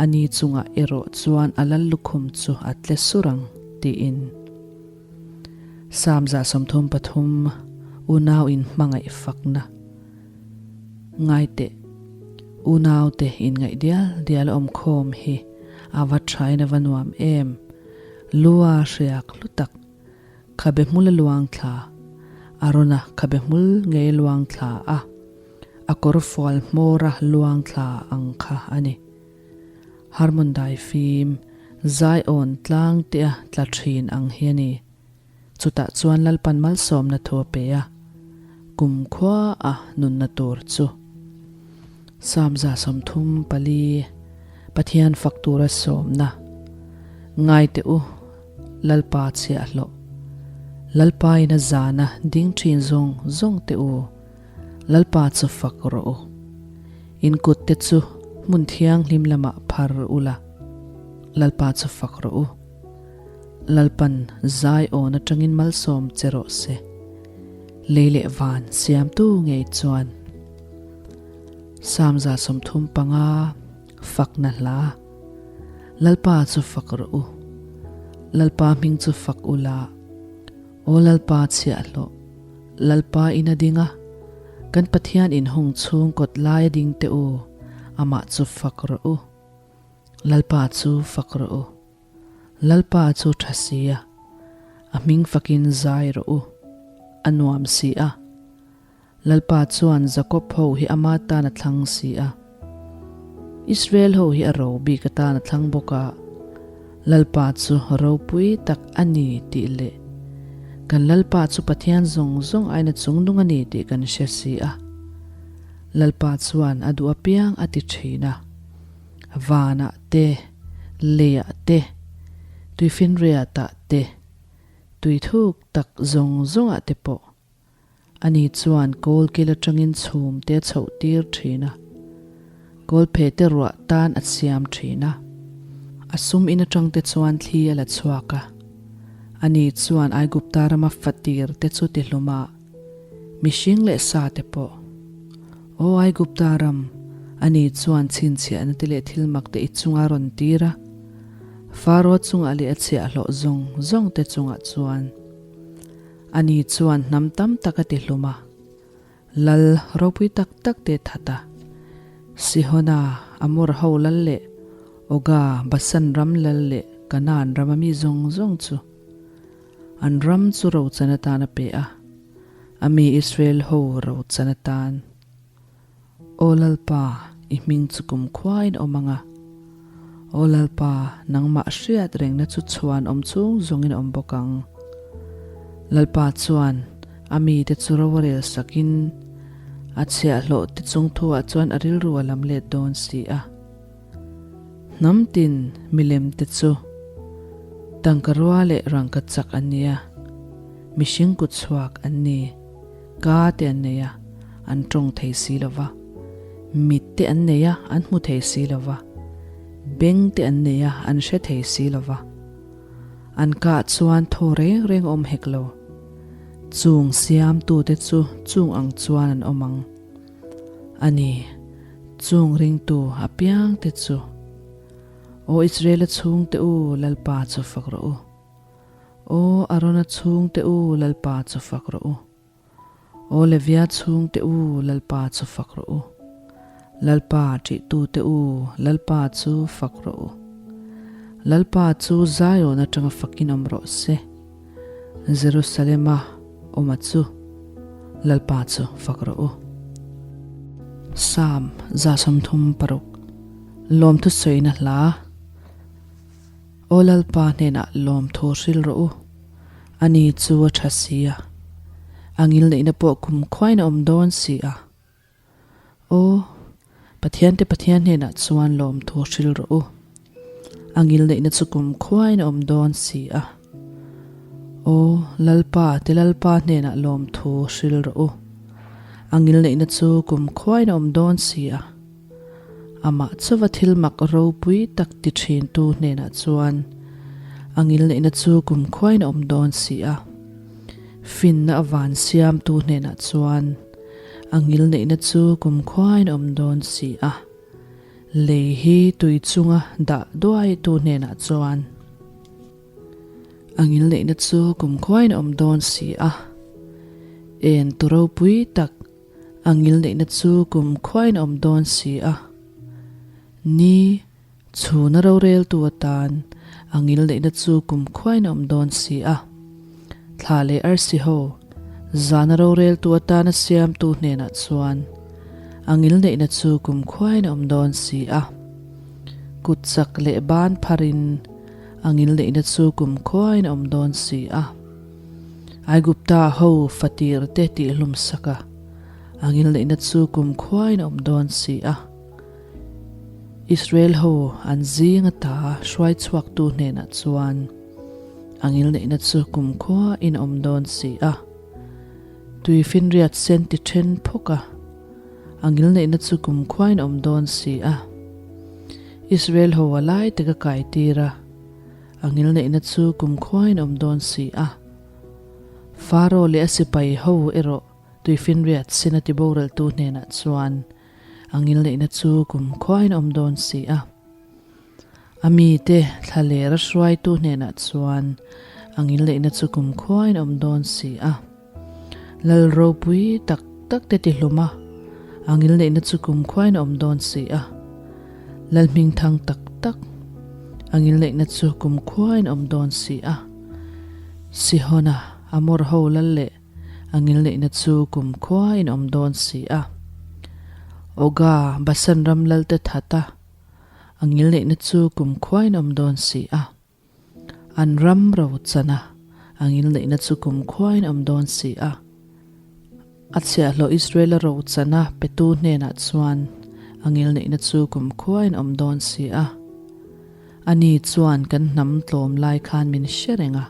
ani chungah erawh chuan a lal lukhum chu a tle sur ang, tiin. Psalm 133 Unau in hmangaih fakna Ngai teh Unau te in ngaih dial dial a awm khawm hi a va thain a va nuam em Lua hriak hlu tak Khabe hmul a luang thla Arona khabe hmul ngei a luang thla a a kawr fual hmawr a luang thla ang kha a ni. Harmon dai fim, Zion tlang tia tla thin ang hi a ni. Chutah chuan Lalpan malsawmna thu a pe a, kumkhua a nunna tur chu. Psalm 34, Pathian fak tura sawmna, Ngai teh u, Lalpa chhiahhlawh. Lalpa in a zana ding thin zawng zawng teh u. Lalpa chu fak rawh u. In kut te chu hmun thianghlim lamah phar u la, Lalpa chu fak rawh u. Lalpan zai awn atangin malsawm che rawh se. Lei leh van siamtu ngei chuan. Psalm 35, Fakna hla. Lalpa chu fak rawh u. Lalpa hming chu fak u la. Aw Lalpa chhiahhlawh. Lalpa in a ding a, kan Pathian in hung chhung kawt lai a ding teh u, amah chu fak rawh u. Lalpa chu fak rawh u. Lalpa chu tha si a, a hming fakin zai rawh u, a nuam si a. Lalpa chuan Jakob ho hi ama tan a thlang si a, Israel ho hi a ro bik atan a thlang bawk a, Lalpa chu ropui tak a ni tih leh kan Lalpa chu Pathian zawng zawng aina chungnung a ni tih kan hre si a. Lalpa chuan a duh apiang a ti thin a, vanah te, leiah te, tuifinriatah te, tuithuk tak zawng zawngah te pawh Ani chuan kawlkil atangin chhum te a chhoh tir thin a, kawlphe te ruah tan a siam thin a. A sum in atang te chuan thli a la chhuak a. Ani chuan Aigupta rama fatir te chu ti hlum a, mihring leh sa te pawh. Aw Aigupta ram, ani chuan chhinchhiahna te leh thil mak te i chunga rawn tir a, Faro chungah leh a chhiahhlawh zawng zawng te chungah chuan. Ani chuan hnam tam tak a ti hlum a, lal ropui tak tak te that a. Sihona, Amor ho lal leh Oga, Basan ram lal leh Kanaan rama mi zawng zawng chu an ram chu rochan atan a pe a, a mi Israel ho rochan atan. Aw Lalpa, i hming chu kumkhuain awm ang a. Aw Lalpa, nangmah hriat rengna chu chhuan awm chung zawngin awm bawk ang. Lalpa chuan a mite chu ro a rel sakin, a chhiahhlawh te chung thuah chuan a rilru a lam let dawn si a. Hnam tin milem te chu tangka rua leh rangka chak an ni a, mihring kut chhuak an ni. Ka te an nei a, an tawng thei si lo va. Mit te an nei a, an hmu thei si lo va. Beng te an nei a, an hre thei si lo va. An kah chuan thaw reng reng awm hek lo. Chung siamtute chu chung ang chuan an awm ang. A ni, chung ringtu apiangte chu. Aw Israela chhungte u, Lalpa chu fak rawh u. Aw Arona chhungte u, Lalpa chu fak rawh u. Aw Levia chhungte u, Lalpa chu fak rawh u. Lalpa ṭihtute u, Lalpa chu fak rawh u. Lalpa chu Zion aṭanga fakin awm rawh se. Jerusalema awma chu Lalpa chu fak rawh u. Psalm 36, Lawmthu sawina hla. Aw Lalpa hnenah lawmthu hril rawh u. Ani chu a tha si a, a ngilneihna pawh kum khuain a awm dawn si a. Aw, Pathiante Pathian hnenah chuan lawmthu hril rawh u. A ngilneihna chu kum khuain a awm dawn si a. Aw, Lalpa te Lalpa hnenah lawmthu hril rawh u. A ngilneihna chu kum khuain a awm dawn si a. Amah chauva thil mak ropui tak ti thintu hnenah chuan a ngilneihna chu kumkhuain a awm dawn si a. Finna a van siamtu hnenah chuan a ngilneihna chu kumkhuain a awm dawn si a. Lei hi tui chunga dah duaitu hnenah chuan a ngilneihna chu kumkhuain a awm dawn si a. En tu ropui tak A ngilneihna chu kum khuain a awm dawn si a. Ni, chhuna roreltu atan a ngilneihna chu kum khuain a awm dawn si a. Thla leh arsi ho, zana roreltu atana siamtu hnenah chuan a ngilneihna chu kum khuain a awm dawn si a. Kut chak leh ban pharin a ngilneihna chu kum khuain a awm dawn si a. Aigupta ho fatir te tihhlum sak a, a ngilneihna chu kumkhuain a awm dawn si a. Israel ho an zing ata hruai chhuaktu hnenah chuan a ngilneihna chu kumkhuain a awm dawn si a. Tuifinriat sen ti then phawk a, a ngilneihna chu kumkhuain a awm dawn si a. Israel ho a lai tak a kaitir a. A ngilneihna chu kumkhuain a awm dawn si a. Faro leh a sipai ho erawh tuifinriat sin a tiboraltu hnenah chuan a ngilneihna chu kumkhuain a awm dawn si a. A mite thlaler a hruaitu hnenah chuan a ngilneihna chu kumkhuain a awm dawn si a. Lal ropui tak tak te tihlum a, a ngilneihna chu kumkhuain a awm dawn si a. Lal hmingthang tak tak, a ngilneihna chu kumkhuain a awm dawn si a. Sihona, Amor ho lal leh a ngilneihna chu kumkhuain a awm dawn si a. Oga, Basan ram lal te that a, a ngilneihna chu kumkhuain a awm dawn si a. An ram ro chana a ngilneihna chu kumkhuain a awm dawn si a. A chhiahhlawh Israela ro chana petu hnenah chuan a ngilneihna chu kumkhuain a awm dawn si a. Ani chuan kan hnam tlawm lai khan min hre reng a,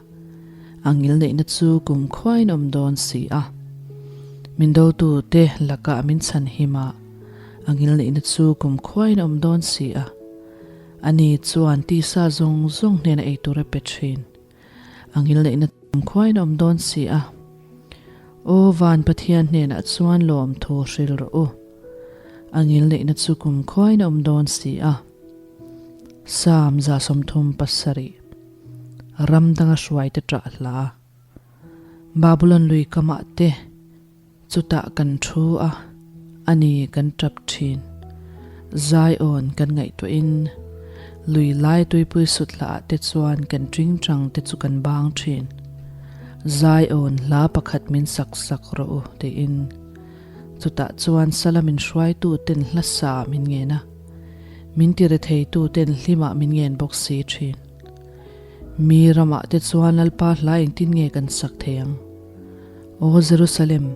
a ngilneihna chu kumkhuain a awm dawn si a. Min dotute lakah min chhanhim a, a ngilneihna chu kumkhuain a awm dawn si a. Ani chuan tisa zawng zawng hnena ei tur a pe thin. A ngilneihna tam khuain a awm dawn si a. Aw van Pathian hnenah chuan lawm thu hril rawh u. A ngilneihna chu kum khuain a awm dawn si a. Psalm 37 Ram danga hruaite ṭah hla. Babulon lui kamah te Chutah kan thu a, a ni kan tap thin. Zion kan ngaihtuahin lui lai tuipui sutla ah te chuan kan tingtang te chu kan bang thin. Zion hla pakhat min sak sak rawh u tiin chutah chuan sala min hruaitu ten hla sa min ngen a, min tiretheitu ten hlimah min ngen bawk si thin. Mi ramah te chuan Lalpa hla engtin nge kan sak thei ang? Aw Jerusalem,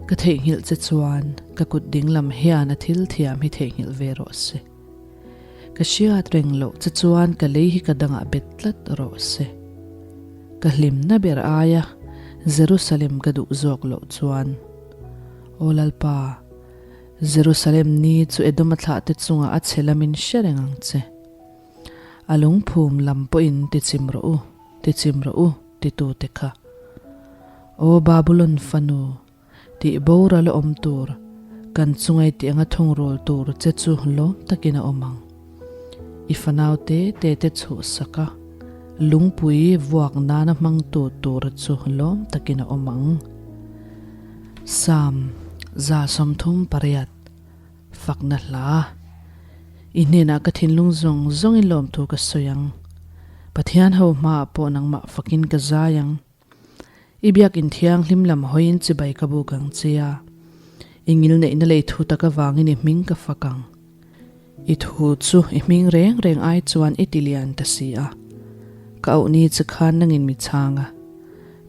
ka theihnghilh che chuan ka kut dinglam hian a thil thiam hi theihnghilh ve rawh se. Ka hriat reng loh che chuan ka lei hi ka dangah bet tlat rawh se. Ka hlimna ber aia Jerusalem ka duh zawk loh chuan, Aw Lalpa, Jerusalem ni chu Edoma thlahte chungah a chhe lamin hre reng ang che. A lungphum lam pawhin tichim rawh u, tichim rawh u, titute kha. Aw Babulon fanu, tih boral a awm tur, kan chungai tih anga thungrul tur che chu lawm takin a awm ang. I fanau te te te chhuhsak a, lungpui vuak nana hmangtu tur chu lawm takin a awm ang. Psalm 138, Fakna hla. I hnenah ka thinlung zawng zawngin lawmthu ka sawi ang. Pathian ho hmaah pawh nangmah fakin ka zai ang. I biakin thianghlim lam hawiin chibai ka buk ang che a, i ngilneihna lei thu tak avangin i hming ka fak ang. I thu chu i hming reng reng ai chuan i ti lian ta si a, ka auh ni che khan nangin mi chhang a,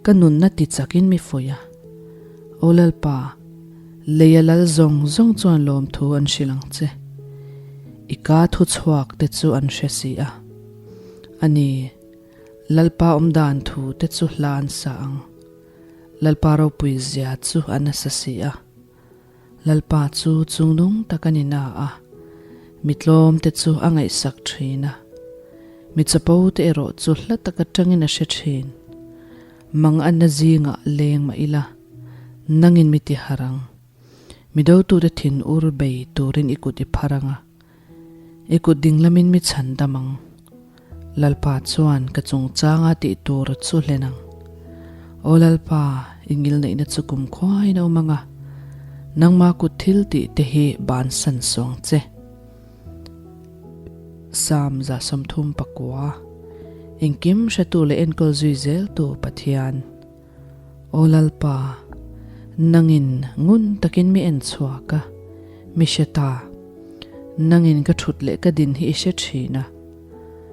ka nunna ti chakin mi fuih a. Aw Lalpa, leia lal zawng zawng chuan lawmthu an hrilh ang che. I ka thu chhuak te chu an hre si a. A ni. Lalpa awm dan thu te chu hla an sa ang. Lalpa ropui zia chu a nasa si a. Lalpa chu chungnung tak a ni na a, mi tlawm te chu a ngaihsak thin a. Mi chapo te erawh chu hla tak atangin a hre thin. Mang anna zingah leng mah ila, nangin mi ti harh ang. Mi dotute thin ur bei turin i kut i phar ang a. I kut dinglamin mi chhan dam ang. Lalpa chuan ka chungchanga tih tur chu hlen ang. Aw Lalpa, i ngilneihna chu kumkhuain a awm ang a, nangma kut thil tih te hi bansan suang che. Psalm 39, Engkim hretu leh enkawl zui zeltu Pathian. Aw Lalpa, nangin ngun takin mi en chhuak a, mi hre ta. Nangin ka thut leh ka din hi i hre thin a,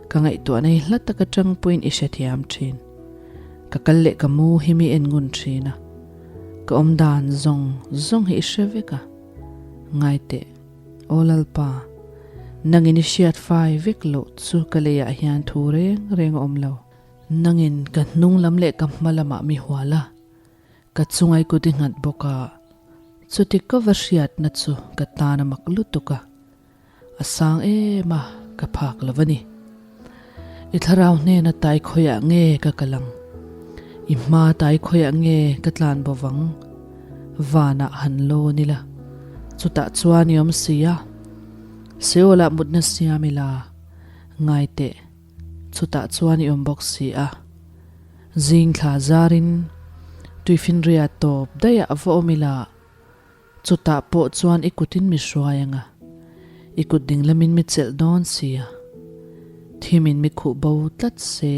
ka ngaihtuahna hi hla taka tang pawhin i hrethiam thin. Ka kal leh ka mu hi mi en ngun thin a, ka awm dan zawng zawng hi i hre vek a. Ngai teh, Aw Lalpa, nangin i hriat fai vek loh chu ka leiah hian thu reng reng a awm lo. Nangin ka hnung lam leh ka hma lamah mi hual a, ka chungai kut i nghat bawk a, chuti ka va hriatna chu ka tan a mak lutuk a, a sang em a, ka phak lo a ni. I thlarau hnena tai khawiah nge ka kal ang? I hma tai khawiah nge ka tlan bo vang? Vanah han lawn ila, chutah chuan i awm si a, Seolah mutna siam ila, ngai teh. Chutah chuan i awm bawk si a. Zing thla zarin tuifinria tawp daih ah va awm ila, chutah pawh chuan i kutin mi hruai ang a, i kut dinglamin mi chelh dawn si a. Thimin mi khuh bo tlat se,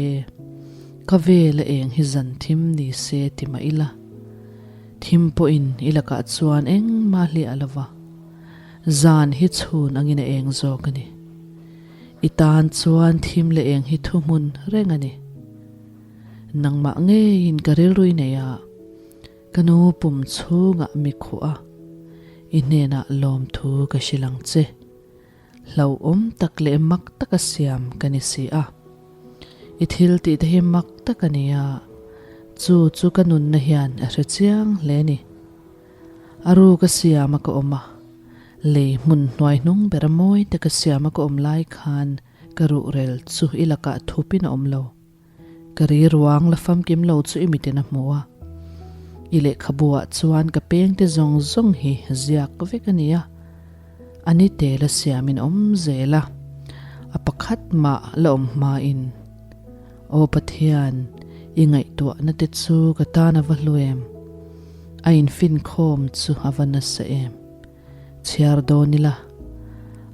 ka vel a eng hi zan thim ni se ti mah ila, thim pawhin i lakah chuan engmah hliah lo va, zan hi chhun angin a eng zawk a ni. I tan chuan thim leh eng hi thuhmun reng a ni. Nangmah ngeiin ka rilrui nei a, ka nu pum chhungah mi khuh a, i hnenah lawmthu ka hrilh ang che. Hlauhawm tak leh mak taka siam ka ni si a. I thil tih te hi mak tak a ni a, chu chu ka nunna hian a hre chiang hle ni. A ru ka siam a ka awm a, lei hmun hnuai hnung ber a mawi te ka siam a ka awm lai khan ka ruhrel chu i lakah thupin a awm lo. Ka ri ruang la famkim lo chu i mitin a hmu a. I lehkhabu ah chuan ka peng te zawng zawng hi ziak vek a ni a. A ni te la siamin awm zel a, a pakhat mah la awm hmain. Aw Pathian, i ngaihtuahna te chu ka tan a va hlu em? A infinkhawm chu a va nasa em? Chhiar dawn ila,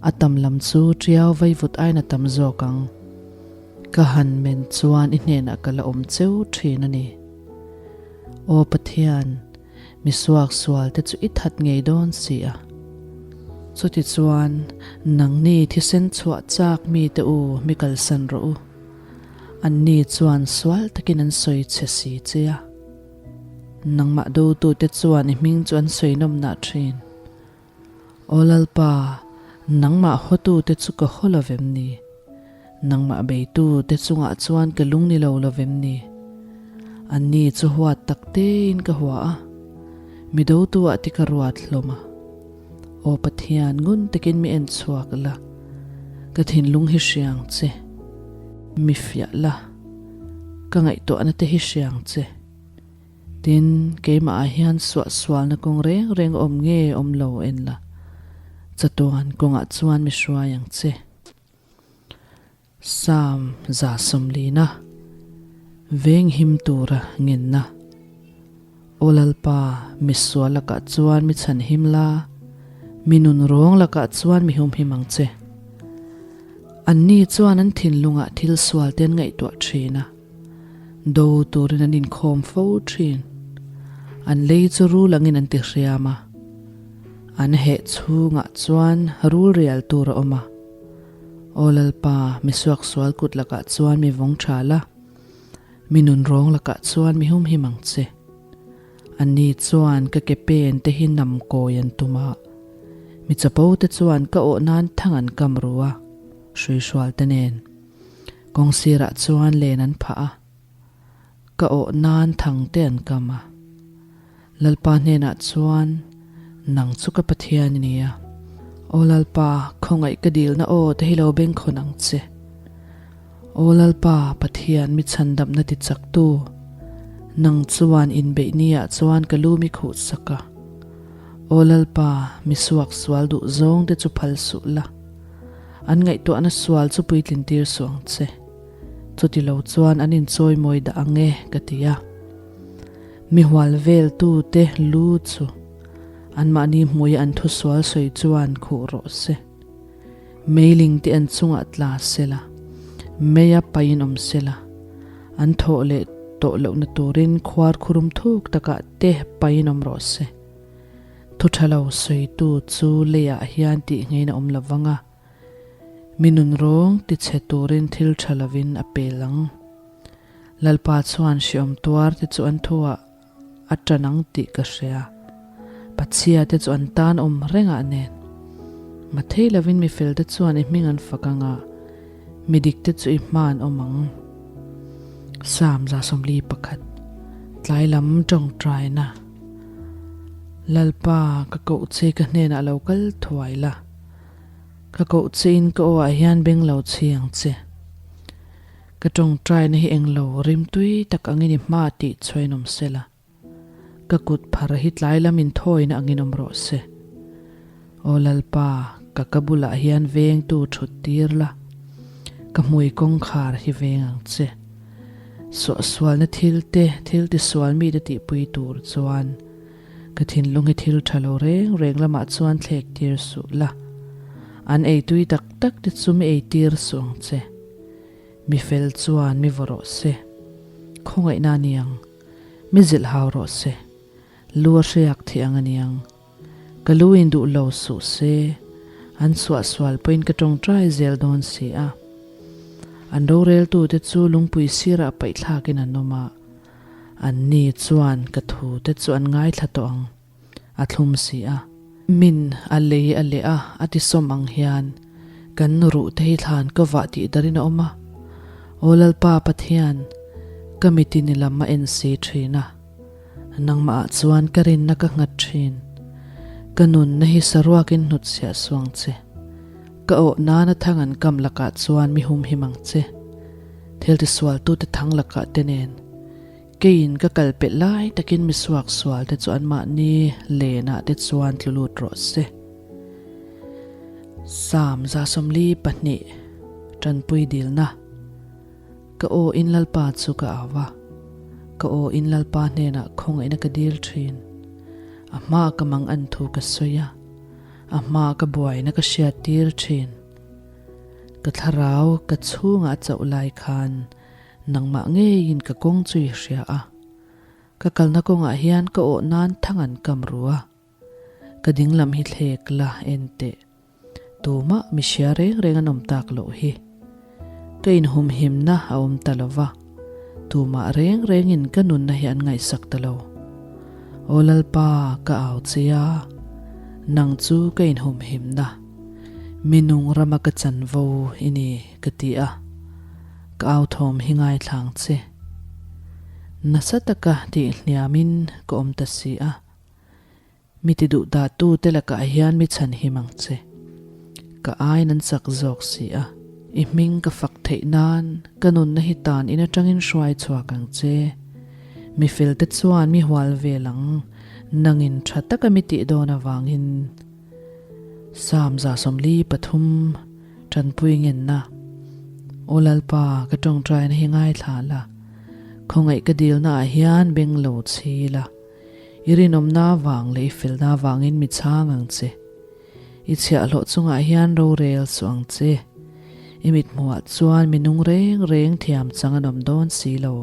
a tam lam chu ṭiau vaivut aiin a tam zawk ang. Ka han men chuan i hnenah ka la awm cheu ṭhin a ni. Aw Pathian, mi suaksual te chu i that ngei dawn si a. Chutichuan, nangni thisen chhuah chak mite u mi kalsan rawh u. Anni chuan sual takin an sawi che si che a. Nangmah dotute chuan i hming chu an sawi nawmnah thin. Aw Lalpa, nangmah hawtute chu ka haw lo vem ni? Nangmah beitute chungah chuan ka lung ni lo lo vem ni? Anni chu huat tak tein ka hua a, mi dotu-ah ti ka ruat hlawm a. Aw Pathian, ngun takin mi en chhuak la, ka thinlung hi hriang che. Mi fiah la, ka ngaihtuahna te hi hria ang che. Tin, keimah ah hian suahsualna kawng reng reng awm nge awm lo en la, chatuan kawngah chuan mi hruai ang che. Psalm 140, Venghim tura ngenna. Aw Lalpa, mi sual lakah chuan mi chhanhim la, mi nun rawng lakah chuan mi humhim ang che. Anni chuan an thinlungah thil sual te an ngaihtuah thin a, do turin an inkhawm fo thin. An lei chu rul angin an tihriam a, an heh chhungah chuan rul rial tur a awm a. Aw Lalpa, mi suaksual kut lakah chuan mi vawng tha la. Mi nun rawng lakah chuan mi humhim ang che. Anni chuan ka ke pen te hi nam kawi an tum a, mi chapo te chuan ka awh nan thang an kam ru a, hruihrual te nen kawng sirah chuan len an phah a, ka awh nan thang te an kam a. Lalpa hnenah chuan, Nang chu ka Pathian i ni a. Aw Lalpa, khawngaih ka dilna aw te hi lo bengkhawn ang che. Aw Lalpa, Pathian mi chhandamna ti chaktu, nang chuan inbeih niah chuan ka lu mi khuh sak a. Aw Lalpa, mi suak sual duh zawng te chu phal suh la. An ngaihtuahna sual chu puitlin tir suh ang che. Chuti lo chuan an inchawimawi dah ang e, ka ti a. Mi hual veltute lu chu anmahni hmuia an thusual sawi chuan khuh rawh se. Meiling te an chungah tla sela, meia paiin awm sela, an thawh leh tawh lohna turin khuar khurum thuk takah te paiin awm rawh se. Thu tha lo sawitu chu leiah hian tih ngeiin a awm lo vang a, mi nunrawng tichhe turin thil tha lovin a pel ang. Lalpa chuan hreawm tuar te chu an thuah a tan ang tih ka hria. Pachhia te chu an tan awm rengah nen. Mathei lovin mi fel te chuan i hming an fak ang a, mi dik te chu i hma an awm ang. Psalm 141, Tlai lam tawngtaina. Lalpa, ka koh che ka hnenah lo kal thuai la. Ka koh che in ka aw ah hian beng lo chhi ang che. Ka tawngtaina hi englo rimtui tak angin i hma tih chhuain awm se la, ka kut phar hi tlai lam inthawina angin awm rawh se. Aw Lalpa, ka ka bulah hian vengtu thut tir la, ka hmui kawngkhar hi veng ang che. Suahsualna thil te, thil tisual mite tihpui tur chuan ka thinlung hi thil tha lo reng reng lamah chuan thlek tir suh la, an eitui tak tak te chu mi eitir suh ang che. Mi fel chuan mi vaw rawh se, khawngaihna a ni ang, mi zilh hau rawh se, lu a hriak thih ang a ni ang. Ka lu in duh lo suh se, an suahsual pawhin ka tawngtai zel dawn si a. An roreltute chu lungpui sirah paihthlakin an awm a, anni chuan ka thute chu an ngaithla tawh ang. A thlum si a. Min a lei a leh a, a ti sawm ang hian kan ruh te hi thlan ka vah tih darin a awm a. Aw Lalpa Pathian, ka mitin i lam a en si thin a. Nangmah ah chuan ka rinna ka nghat thin. Ka nunna hi saruakin hnutchhiah suang che. Ka awh nana thang an kam lakah chuan mi humhim ang che. Thil tisualtute thang lakah te nen. Keiin ka kal pelh lai takin mi suak sual te chu anmahni lenah te chuan tlu lut rawh se. Psalm 142, Tanpui dilna. Ka aw in Lalpa chu ka au a, ka aw in Lalpa hnenah khawngaihna ka dil thin. A hmaa ka mang an thu ka sawi a, a hmaa ka buaina ka hriat tir thin. Ka thlarau ka chhungah a chauh lai khan Nangmah ngeiin ka kawng chu i hria a, ka kalna kawngah hian ka awh nan thang an kam ru a, ka dinglam hi thlek la en teh. Tumah mi hria reng reng an awm tak loh hi. Ka inhumhimna a awm ta lo va, tumah reng rengin ka nunna hi an ngaihsak ta lo. Aw Lalpa, ka au che a, nang chu ka inhumhimna, mi nung rama ka chanvo i ni, ka ti a. Ka au thawm hi ngaithla ang che. Nasa taka tih hniamin ka awm ta si a. Mi ti duh dahtu te lakah hian mi chhan him ang che. Ka aiin an chak zawk si a. I hming ka fak theih nan ka nunna hi tan in atangin hruai chhuak ang che. Mi felte chuan mi hual vel ang, nangin tha taka mi tih dawn avangin. Psalm 43 Tanpui ngenna Aw Lalpa, ka tawngtaina hi ngaithla la, khawngaih ka dilna ah hian beng lo chhi la, i rinawmna avang leh i felna avangin mi chhang ang che. I chhiahhlawh chungah hian rorel suh ang che. I mithmuhah chuan mi nung reng reng thiam chang an awm dawn si lo.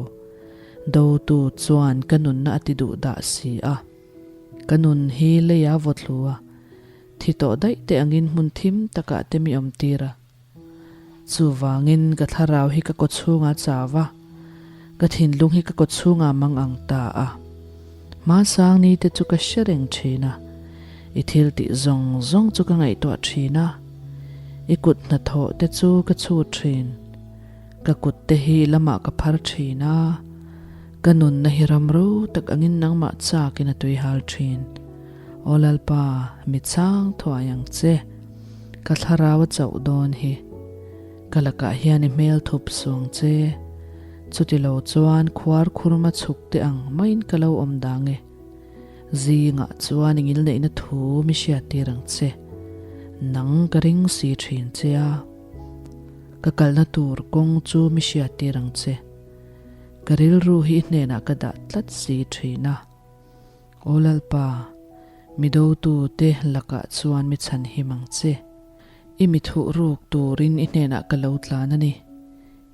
Dotu chuan ka nunna a ti duh dah si a. Ka nun hi leia vawthlu a, thi tawh daih te angin hmun thim takah te mi awm tir a. Chuvangin ka thlarau hi ka kawchhungah chau a, ka thinlung hi ka kawchhungah mang ang ta a. Hmasang ni te chu ka hre reng thin a, i thil tih zawng zawng chu ka ngaihtuah thin a, i kut hnathawh te chu ka chhut thin. Ka kut te hi lamah ka phar thin a, ka nunna hi ram ro tak angin nangmah chakin a tuihal thin. Aw Lalpa, mi chang thuai ang che. Ka thlarau a chauh dawn hi. Ka lakah hian i hmel thup suang che. Chuti lo chuan khuar khurma chhuk te ang maiin ka lo awm dang e. Zingah chuan i ngilneihna thu mi hriattir ang che. Nang ka ring si thin che a. Ka kalna tur kawng chu mi hriattir ang che. Ka rilru hi i hnenah ka dah tlat si thin a. Aw Lalpa, mi dotute lakah chuan mi chhanhim ang che. I mi thuh ruk turin i hnenah ka lo tlan a ni.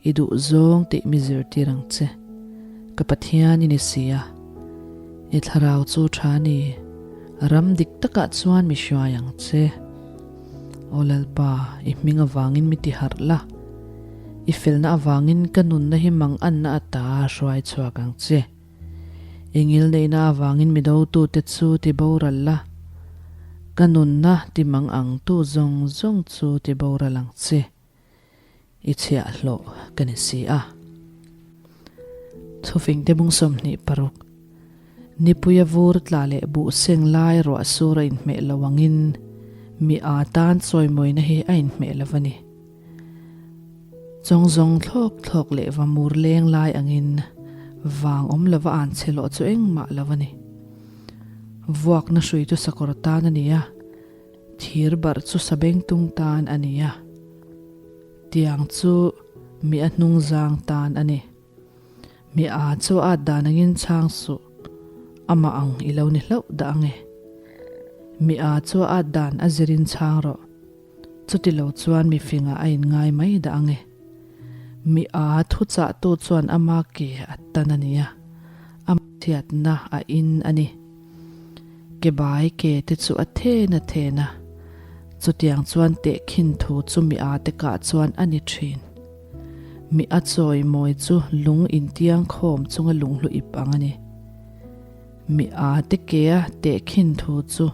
I duh zawng tih mi zirtir ang che. Ka Pathian i ni si a. I thlarau chu tha ni. Ram dik takah chuan mi hruai ang che. Aw Lalpa, i hming avangin mi ti harh la. I felna avangin ka nunna hi manganna ata hruai chhuak ang che. I ngilneihna avangin mi dotute chu ti boral la, ka nunna ti mang ang tu zawng zawng chu ti boral ang che. I chhiahhlawh ka ni si a. Thufingte bung 26, Nipuia vur tla leh buh seng lai ruah sur a inhmeh lo angin mi aa tan chawimawina hi a inhmeh lo a ni. Chawng zawng thlawk thlawk leh va mur leng lai angin vang awm lova an che lawh chu engmah lo a ni. Vuakna hrui chu sakawr tan a ni a, thir barh chu sabengtung tan a ni a, tiang chu mi a hnungzang tan a ni. Mi a chu a at dan angin chhang suh, amah ang i lo ni hlauh dah ange. Mi a chu a at dan a zirin chhang rawh. Chuti lo chuan mi fingah a inngai mai dah ang e. Mi a thuchahtu chuan ama ke a tan a nia, a chhiatna a in a ni. Ke bai ke te chu a then a then a, chutiang chuan tehkhin thu chu mi a te kah chuan a ni thin. Mi a chawi mawi chu lung intiang khawm chunga lunghlu ip ang a ni. Mi a te kea tehkhin thu chu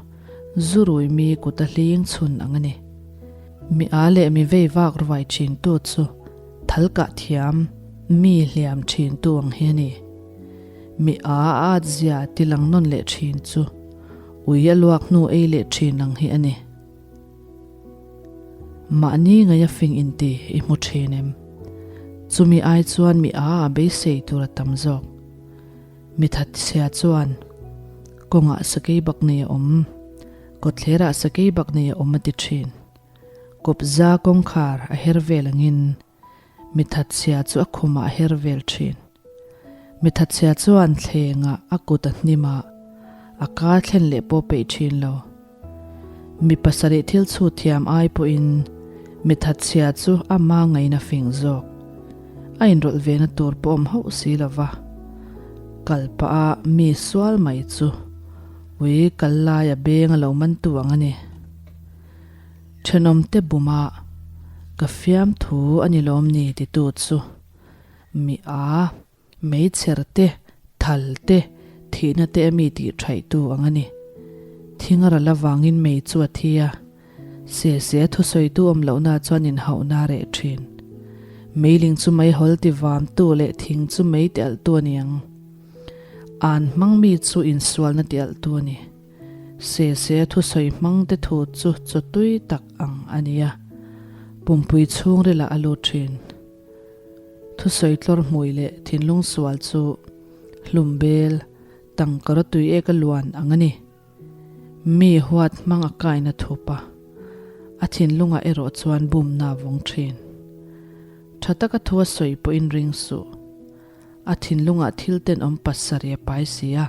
zurui mi kuta hling chhun ang a ni. Mi a leh mi vei vak ruai thin tu chu thal kah thiam mi hliam thin tu ang hi a ni. Mi a at zia ti lang nawn leh thin chu ui a luak hnu ei leh thin ang hi a ni. Mahni ngaia fing inti i hmu thin em? Chumi ai chuan mi a a beisei tur a tam zawk. Mi thatchhia chuan, Kawngah sakei bak nei a awm, kawtthlerah sakei bak nei a awm a ti thin. Kawpza kawngkhar a her vel angin mi thatchhia chu a khumah a her vel thin. Mi thatchhia chuan thlengah a kut a hnim a, a ka thlen leh pawh peih thin lo. Mi pasarih thil chhut thiam ai pawhin mi thatchhia chu ama ngaina fing zawk. A inrawlh vena tur pawh awm hauh si lo va, kal pah a mi sual mai chu ui kal laia beng a lo mantu ang a ni. Thenawmte buma ka fiamthu a ni lawm ni titu chu mi a. Meichher te, thal te, thihna te a mi tih thaihtu ang a ni. Thing a ral avangin mei chu a thi a, se se a thusawitu awm lohna chuan inhauhna a reh thin. Meiling chu meihawl ti vamtu leh thing chu mei ti alhtu a ni ang. An hmang mi chu insualna ti alhtu a ni. Se se a thusawi hmang te thu chu chawtui tak ang a ni a. Pumpui chhungrilah a lut thin. Thusawi tlawr hmui leh thinlung sual chu hlum bel tangkara tui ek a luan ang a ni. Mi huat hmang a kaina thup a, a thinlungah erawh chuan bumna a vawng thin. Tha taka thu a sawi pawhin ring suh. A thinlungah thil tenawm pasarih a pai si a.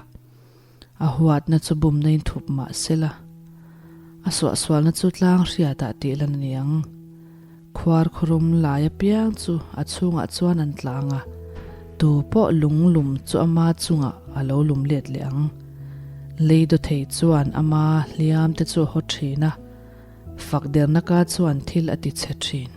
A huatna chu bumna in thup mah sela, a suahsualna chu tlang hriatah tih lan a ni ang. Khuar khurum lai apiang chu a chhungah chuan an tlang a, tu pawh lung lum chu ama chungah a lo lum let leh ang. Lei dawthei chuan ama hliam te chu a haw thin a, fakderna ka chuan thil a ti chhe thin.